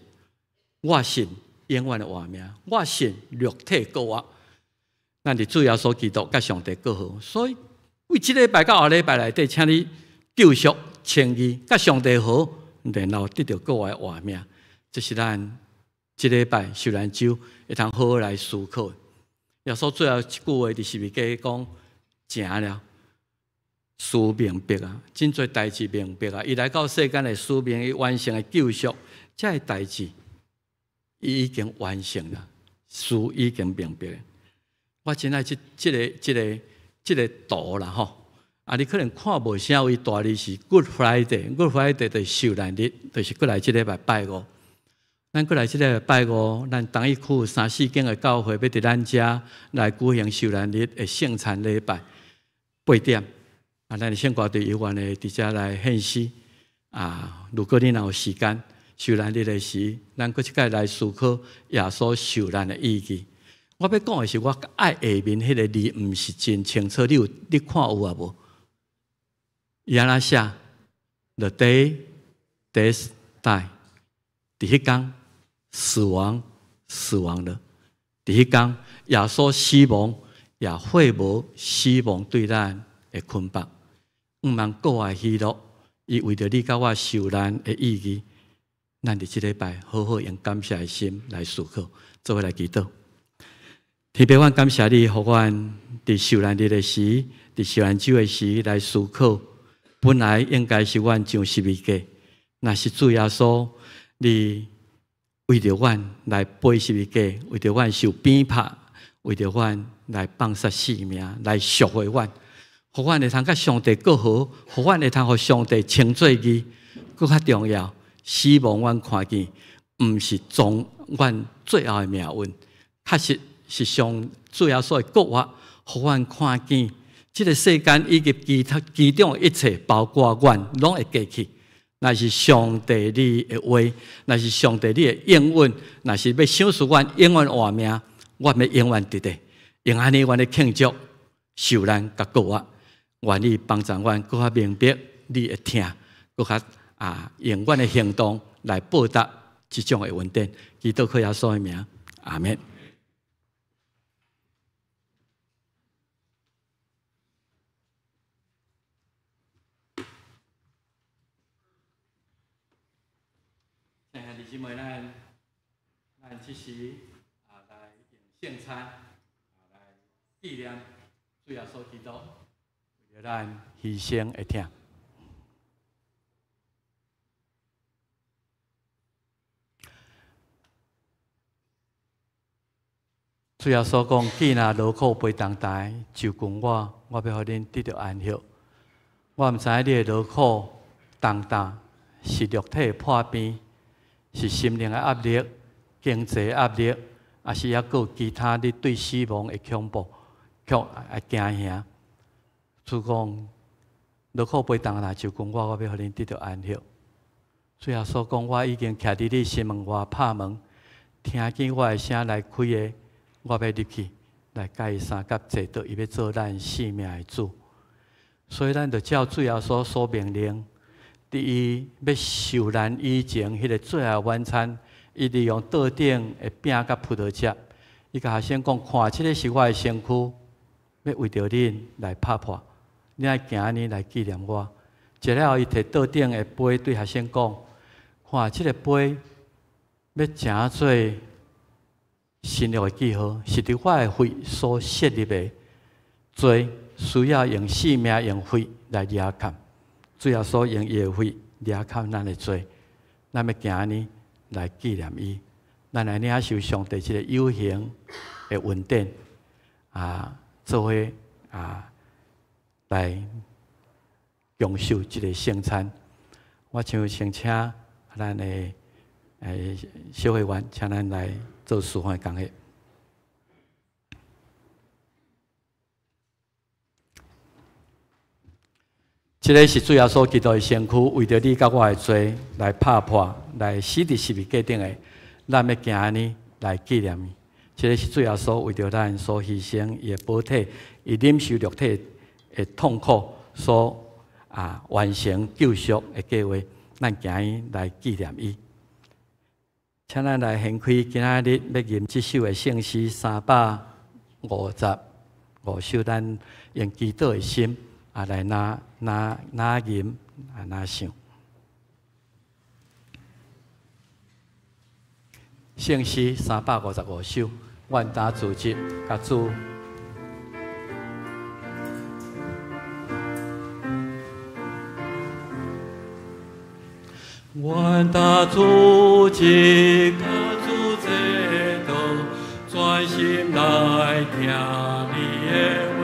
我信永遠的活命，我信肉體復活。咱佇主耶穌基督佮上帝和好，所以為這禮拜到後禮拜內底，請你救贖、稱義、佮上帝和好，然後得著復活的活命。這是咱這禮拜受難週會通好好來思考。耶穌最後一句話佇十字架講：成了，事明白啊，真濟代誌明白啊。伊來到世間的使命，伊完成的救贖，這个代誌伊已經完成了，事已經明白。我真愛這個圖啦吼，啊，你可能看無啥位大字是 Good Friday，Good Friday 就是受難日，就是過來這禮拜拜五。咱過來這禮拜拜五，咱東一區三四間的教會欲佇咱遮來舉行受難日的聖餐禮拜8點。啊，咱的聖歌隊有願的佇遮來獻詩。啊，如果你若有時間，受難日的時，咱閣一擺來思考耶穌受難的意義。我欲講的是，我愛下面彼个字毋是真清楚，你有你看有啊無？伊按怎寫？The day death die，佇彼工死亡死亡了。佇彼工耶穌死亡，也廢無死亡對咱的捆綁。毋通閣外喜樂，伊為著你佮我受難的意義，咱佇這禮拜好好用感謝的心來思考，做伙來祈禱。天父，阮感謝你，予阮佇受難日的時，佇受難週的時來思考。本來應該是阮上十字架，若是主耶穌，你為著阮來背十字架，為著阮受鞭拍，為著阮來放捨性命，來贖回阮，予阮會通佮上帝和好，予阮會通予上帝稱做義。閣較重要，死亡阮看見，毋是終阮最後的命運，確實是上主耶穌的復活，予阮看見這个世間以及其他其中的一切，包括阮，攏會過去。若是上帝你的話，若是上帝你的應允，若是欲賞賜阮永遠活命，阮欲永遠佇咧。用按呢，阮咧慶祝受難佮復活，願你幫助阮閣較明白你的疼，閣較啊用阮的行動來報答這種的恩典。祈禱靠耶穌的名，阿們。兄弟姊妹，咱這時啊來用聖餐啊來紀念主耶穌基督為著咱犧牲的疼。主耶穌講：既若勞苦背重擔，就近我，我欲予恁得著安息。我毋知影你的勞苦重擔是肉體的破病，是心靈的壓力、經濟壓力，抑是猶閣有其他你對死亡的恐怖、恐啊驚嚇。主講，勞苦背重擔就近我，我欲予恁得著安息。主耶穌講，我已經徛佇你心門外拍門，聽見我的聲來開的，我欲入去來佮伊相佮坐桌，伊欲做咱生命的主。所以咱就照主耶穌所命令，佇伊欲受難以前，彼个最後晚餐，伊利用桌頂的餅佮葡萄汁，伊共學生講：看，這个是我的身軀，欲為著恁來拍破，恁愛行按呢來紀念我。食了後，伊提桌頂的杯對學生講：看，這个杯欲成做新約的記號，是佇我的血所設立的罪，需要用性命、用血來掠砍。主耶穌用伊的血掠砍咱的罪，咱欲行按呢來紀念伊，咱來領受上帝這个有形的恩典啊，做伙啊來享受這个聖餐。我想先請咱的小會員，請咱來做示範講解。這个是主耶穌基督的身軀，為著你佮我的罪來拍破，來死佇十字架頂的，咱欲行按呢來紀念伊。這个是主耶穌為著咱所犧牲伊的寶體，伊忍受肉體的痛苦，所完成救贖的計劃，咱行按呢來紀念伊。請咱來掀開今仔日欲吟這首的聖詩355首，咱用祈禱的心來拿拿拿吟拿唱。聖詩355首，願打主席共主。願打主席共主坐桌，專心來聽你的話，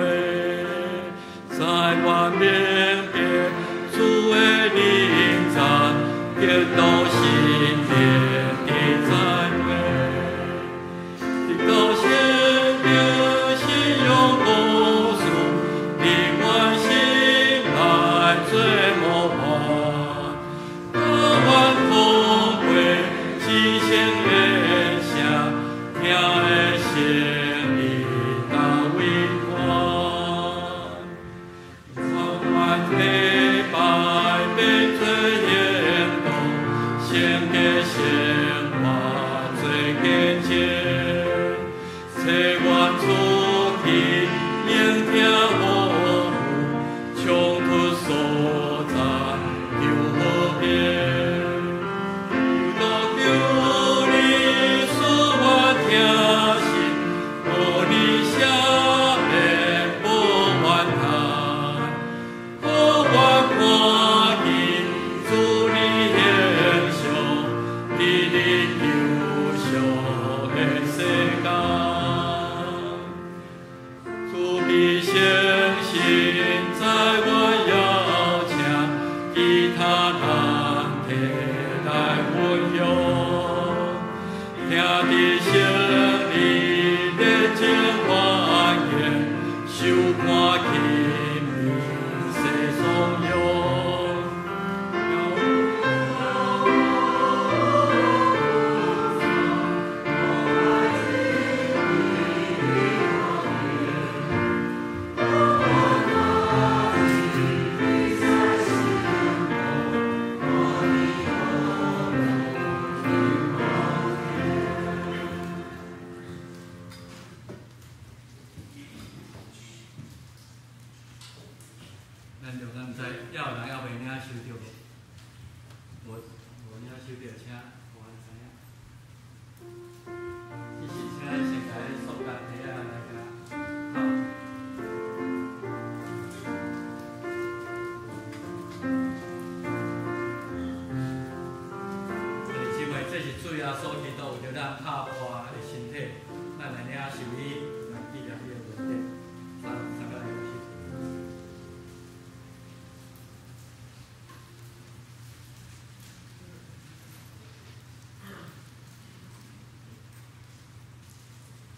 在我明白主的臨在，得到新的讚美，得到聖靈信仰故事，你關心來做模範，甘願可貴至聖的聲，聽的聖靈大為歡，萬萬禮拜變做行動，聖潔生活做見證，切願出去聆聽好衝突所在求和平，求求你賜我聽信，予你赦免無怨嘆，予我看見主你形象，佇你救贖的世間。慈悲聖神在我邀請，其他人提來分享，聽佇聖靈熱情歡迎，收看起面世頌揚。咱中間毋知猶有人猶未領受著無？無無領受著，請予阮知影。只是請咱先共塑膠袋仔來共套。弟兄姊妹，這是主耶穌基督為著咱拍破的身體，咱來領受伊，來紀念伊的恩典。三三個來受。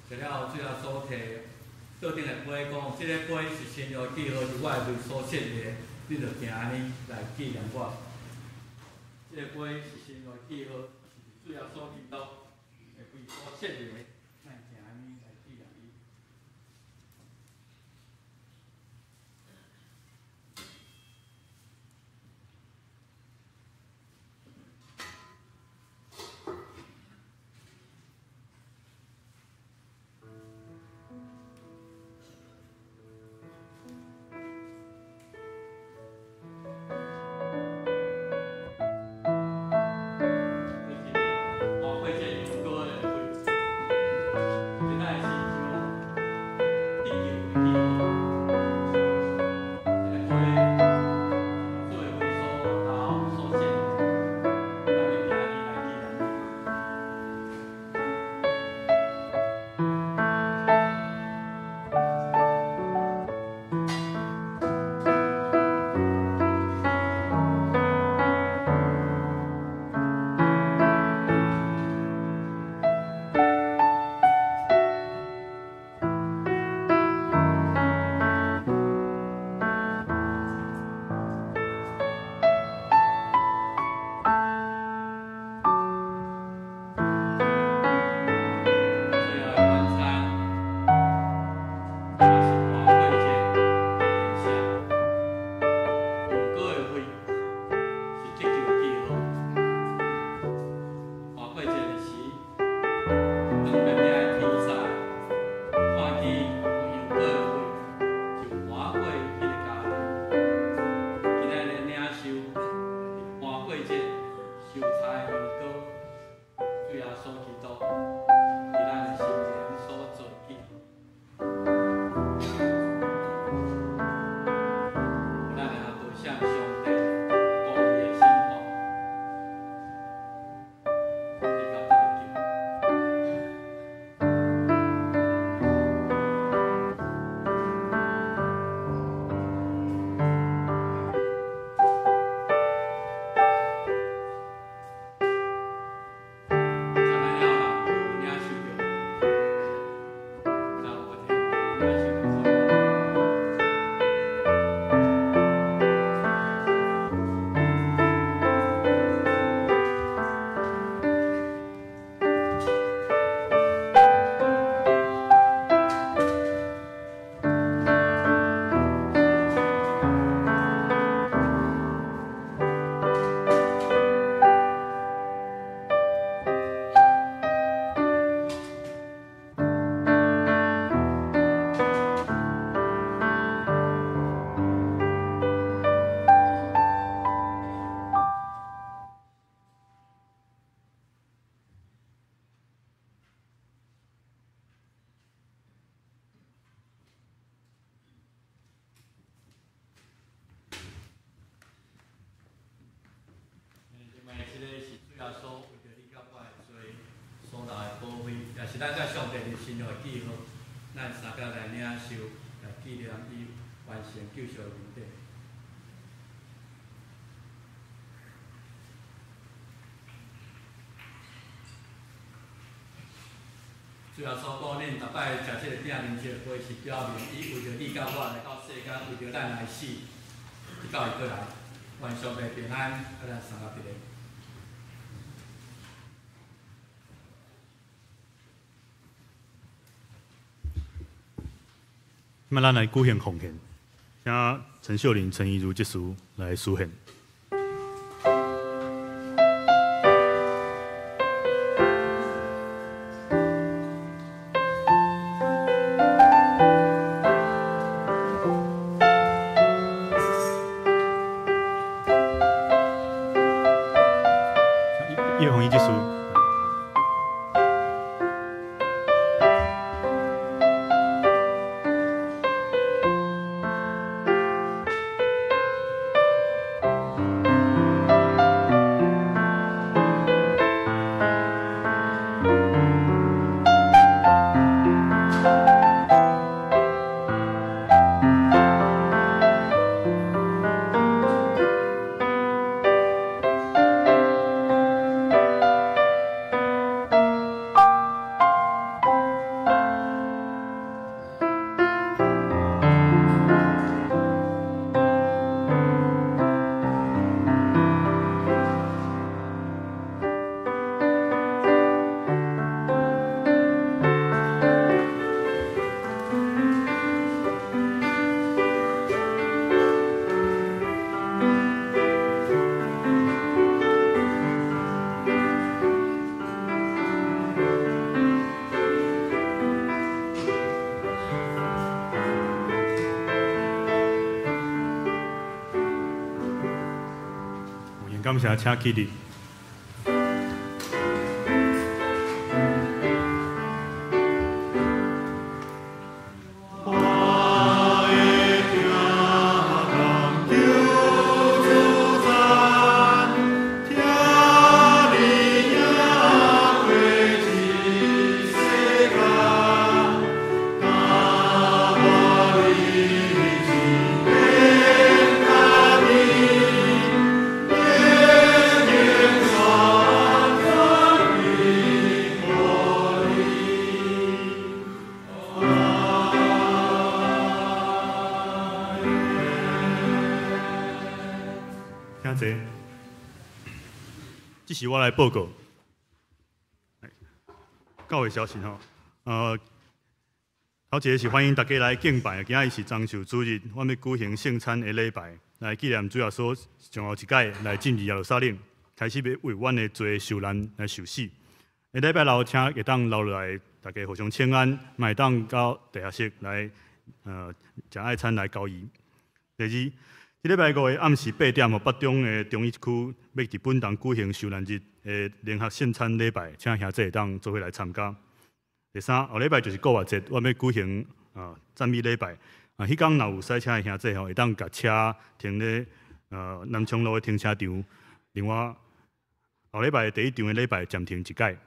食了後，主耶穌提桌頂的杯，講：這个杯是新約記號，是我的血所獻的，恁著定按呢來紀念我。這个杯是新約記號，是主耶穌基督的血所獻的，咱定按呢來紀念伊。咱佮上帝的新約記號，咱三个來領受，來紀念伊完成救贖的恩典。主耶穌講，恁逐擺食這个餅、啉這個杯，是表明伊為著你佮我來到世間，為著咱來死，直到伊閣來。願上帝平安，佮咱三个佇咧。那麼，咱來舉行奉獻，請陳秀玲、陳怡如執事來司獻。葉紅衣執事。感謝，請起立。請坐。這是我來報告教會消息吼。頭一个是歡迎大家來敬拜，今仔日是棕樹主日，阮欲舉行聖餐的禮拜，來紀念主耶穌上後一擺來進入耶路撒冷，開始欲為阮的罪受難來受死。下禮拜六請會當留落來，大家互相請安，嘛會當到地下室來，食愛餐來交誼。第二，這禮拜五的暗時八點，北中的中一區欲佇本堂舉行受難日的聯合聖餐禮拜，請兄弟會當做伙來參加。第三，後禮拜就是復活節，阮欲舉行讚美禮拜。啊，彼工若有駛車的兄弟吼，會當共車停咧南昌路的停車場。另外，後禮拜第一場的禮拜暫停一擺。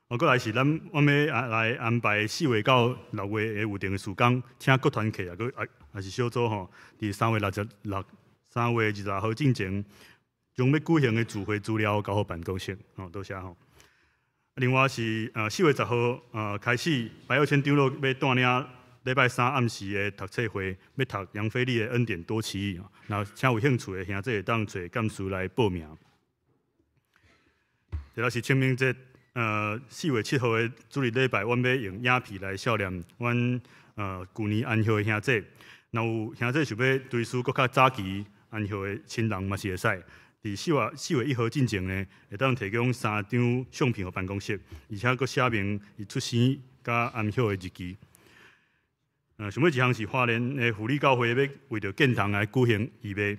閣來是咱阮欲來安排4月到6月的有定的時間，請各團契啊，閣啊，抑是小組吼，佇3月20號進前，將欲舉行的聚會資料交予辦公室，吼，多謝吼。另外是4月10號開始，白耀谦長老欲帶領禮拜三暗時的讀冊會，欲讀楊腓力的恩典多奇異，若請有興趣的兄弟會當揣幹事來報名。第六是清明節。4月7號的主日禮拜，阮欲用影片來悼念阮舊年安息的兄弟。若有兄弟想欲追思閣較早期安息的親人，嘛是會使。佇4月1號進前呢，會當提供三張相片予辦公室，而且閣寫明伊出生佮安息的日期。上尾一項是花蓮的輔理教會欲為著建堂來舉行義賣。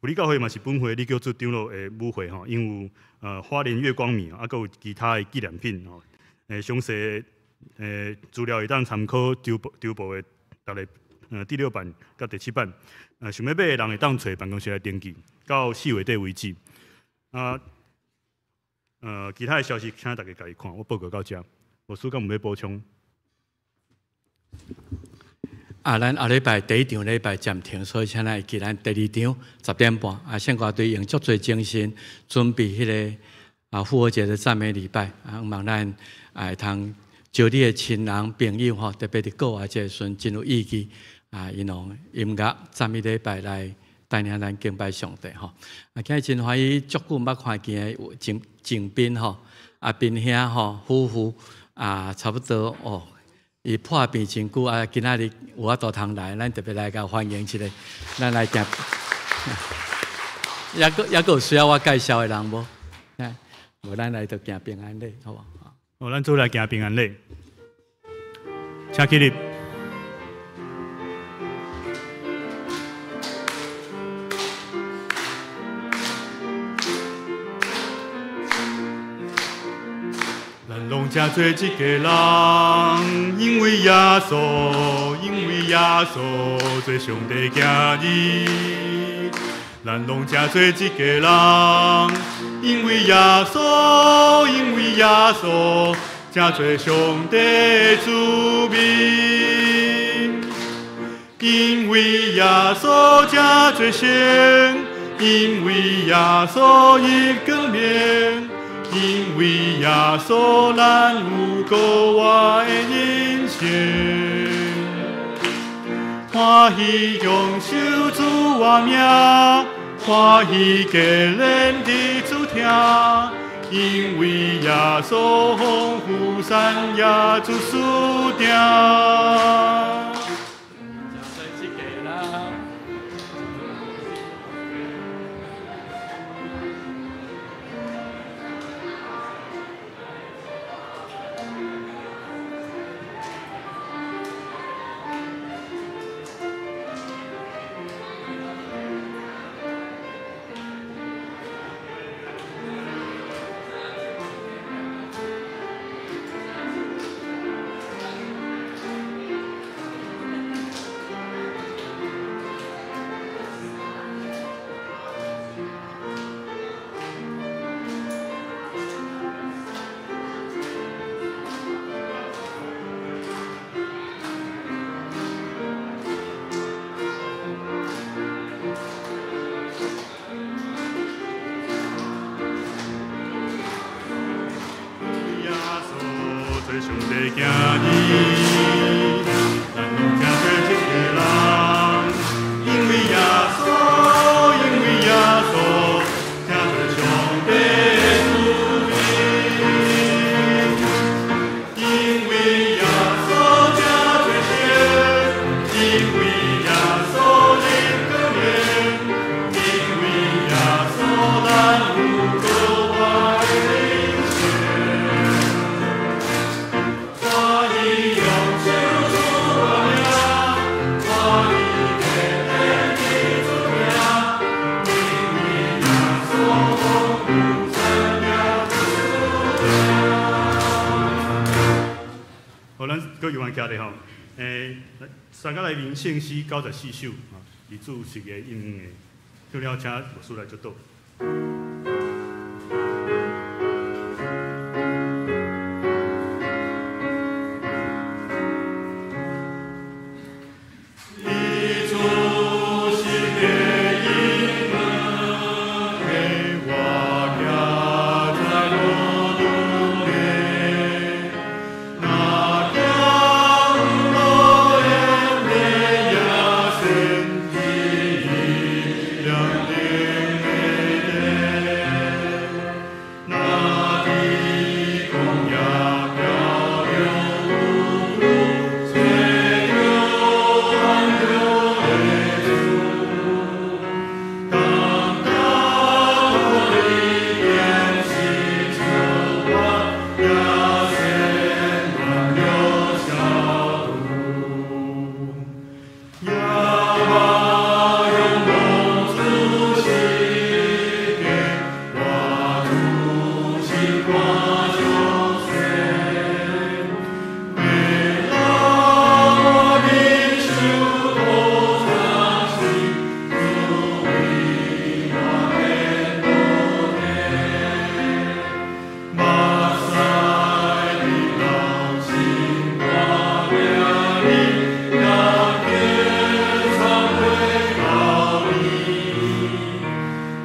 輔理教會嘛是本會李叫做長老的母會吼，𪜶有花蓮月光米，啊，閣有其他的紀念品吼。詳細資料會當參考週報週報的逐个第六版佮第七版。想欲買的人會當揣辦公室來登記，到4月底為止。啊，其他的消息請大家家己看，我報告到遮，牧師敢有欲補充？啊，咱後禮拜第一場禮拜暫停，所以請咱會記咱第二場10點半。啊，聖歌隊用足濟精神準備彼个復活節的讚美禮拜。啊，望咱會通招你的親人朋友吼，特別佇國外這個時陣真有意義。啊，𪜶用音樂讚美禮拜來帶領咱敬拜上帝吼。啊，今日真歡喜，足久毋捌看見的靜靜斌吼，阿斌兄吼，夫婦啊，差不多哦。伊破病真久啊，今仔日有法度通來，咱特別來共歡迎一下。咱來行，猶閣猶閣有需要我介紹的人無？無，咱來就行平安禮，好無？好，咱做來行平安禮，請起立。咱攏成做一家人，因為耶穌，因為耶穌做上帝囝兒。咱攏成做一家人，因為耶穌，因為耶穌成做上帝子民。因為耶穌成做聖，因為耶穌入光明。因為耶穌，咱有閣活的人生。歡喜享受主活命，歡喜加練佇主聽。因為耶穌豐富山也主輸定。帝行字，咱攏真濟一个人，因為耶穌，因為耶穌，聽做上帝的慈悲。因為耶穌真濟聖，因為耶穌認光明，因為耶穌咱有過活的人生。我已用手主我名，我已決定記主名，因為耶穌有生命主名。好，咱閣猶原徛咧吼，三個來明聖詩94首，啊，伊主是個應允的，唱了請牧師來祝禱。伊主是個應允的，我徛在路中的，若行路遠的也先知兩頂的地，若佇曠野漂流無路，找著安樂的主，當當土裡便是出發，也先挽留小路。耶和用蒙主是的，我主是看上世，為了我忍受苦難時，主為我的土地，目屎滴流心肝命裡，也經參會到你。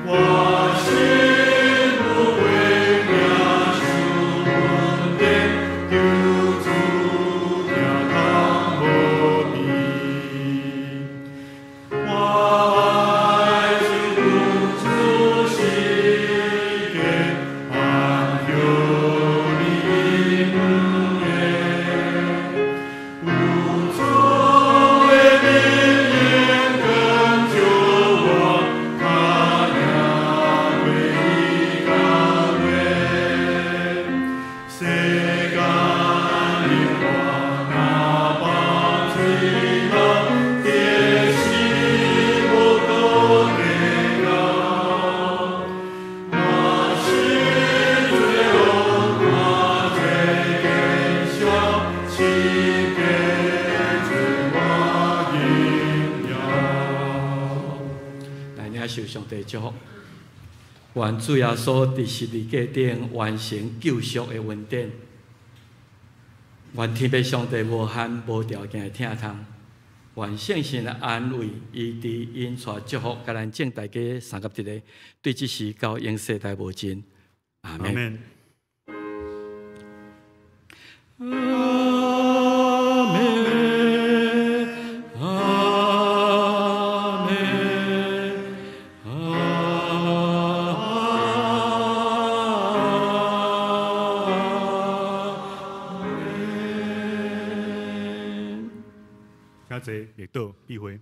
我心有光明受恩典，求主疼痛無比。我愛就主是的，安歇你應允的，有主的恩言跟著我，跤行過伊工月，世間的我若放喙流，結是無可計較。若是罪惡看這見笑，是加做我榮耀。來領受上帝祝福。願主耶穌佇十字架頂完成救贖的恩典。願天父上帝無限無條件的疼痛。願聖神的安慰、醫治、引帶、祝福，共咱眾大家三合一个，對這時到永世代無盡。阿門。阿門。阿門，阿門，阿門。請坐，默禱，閉會。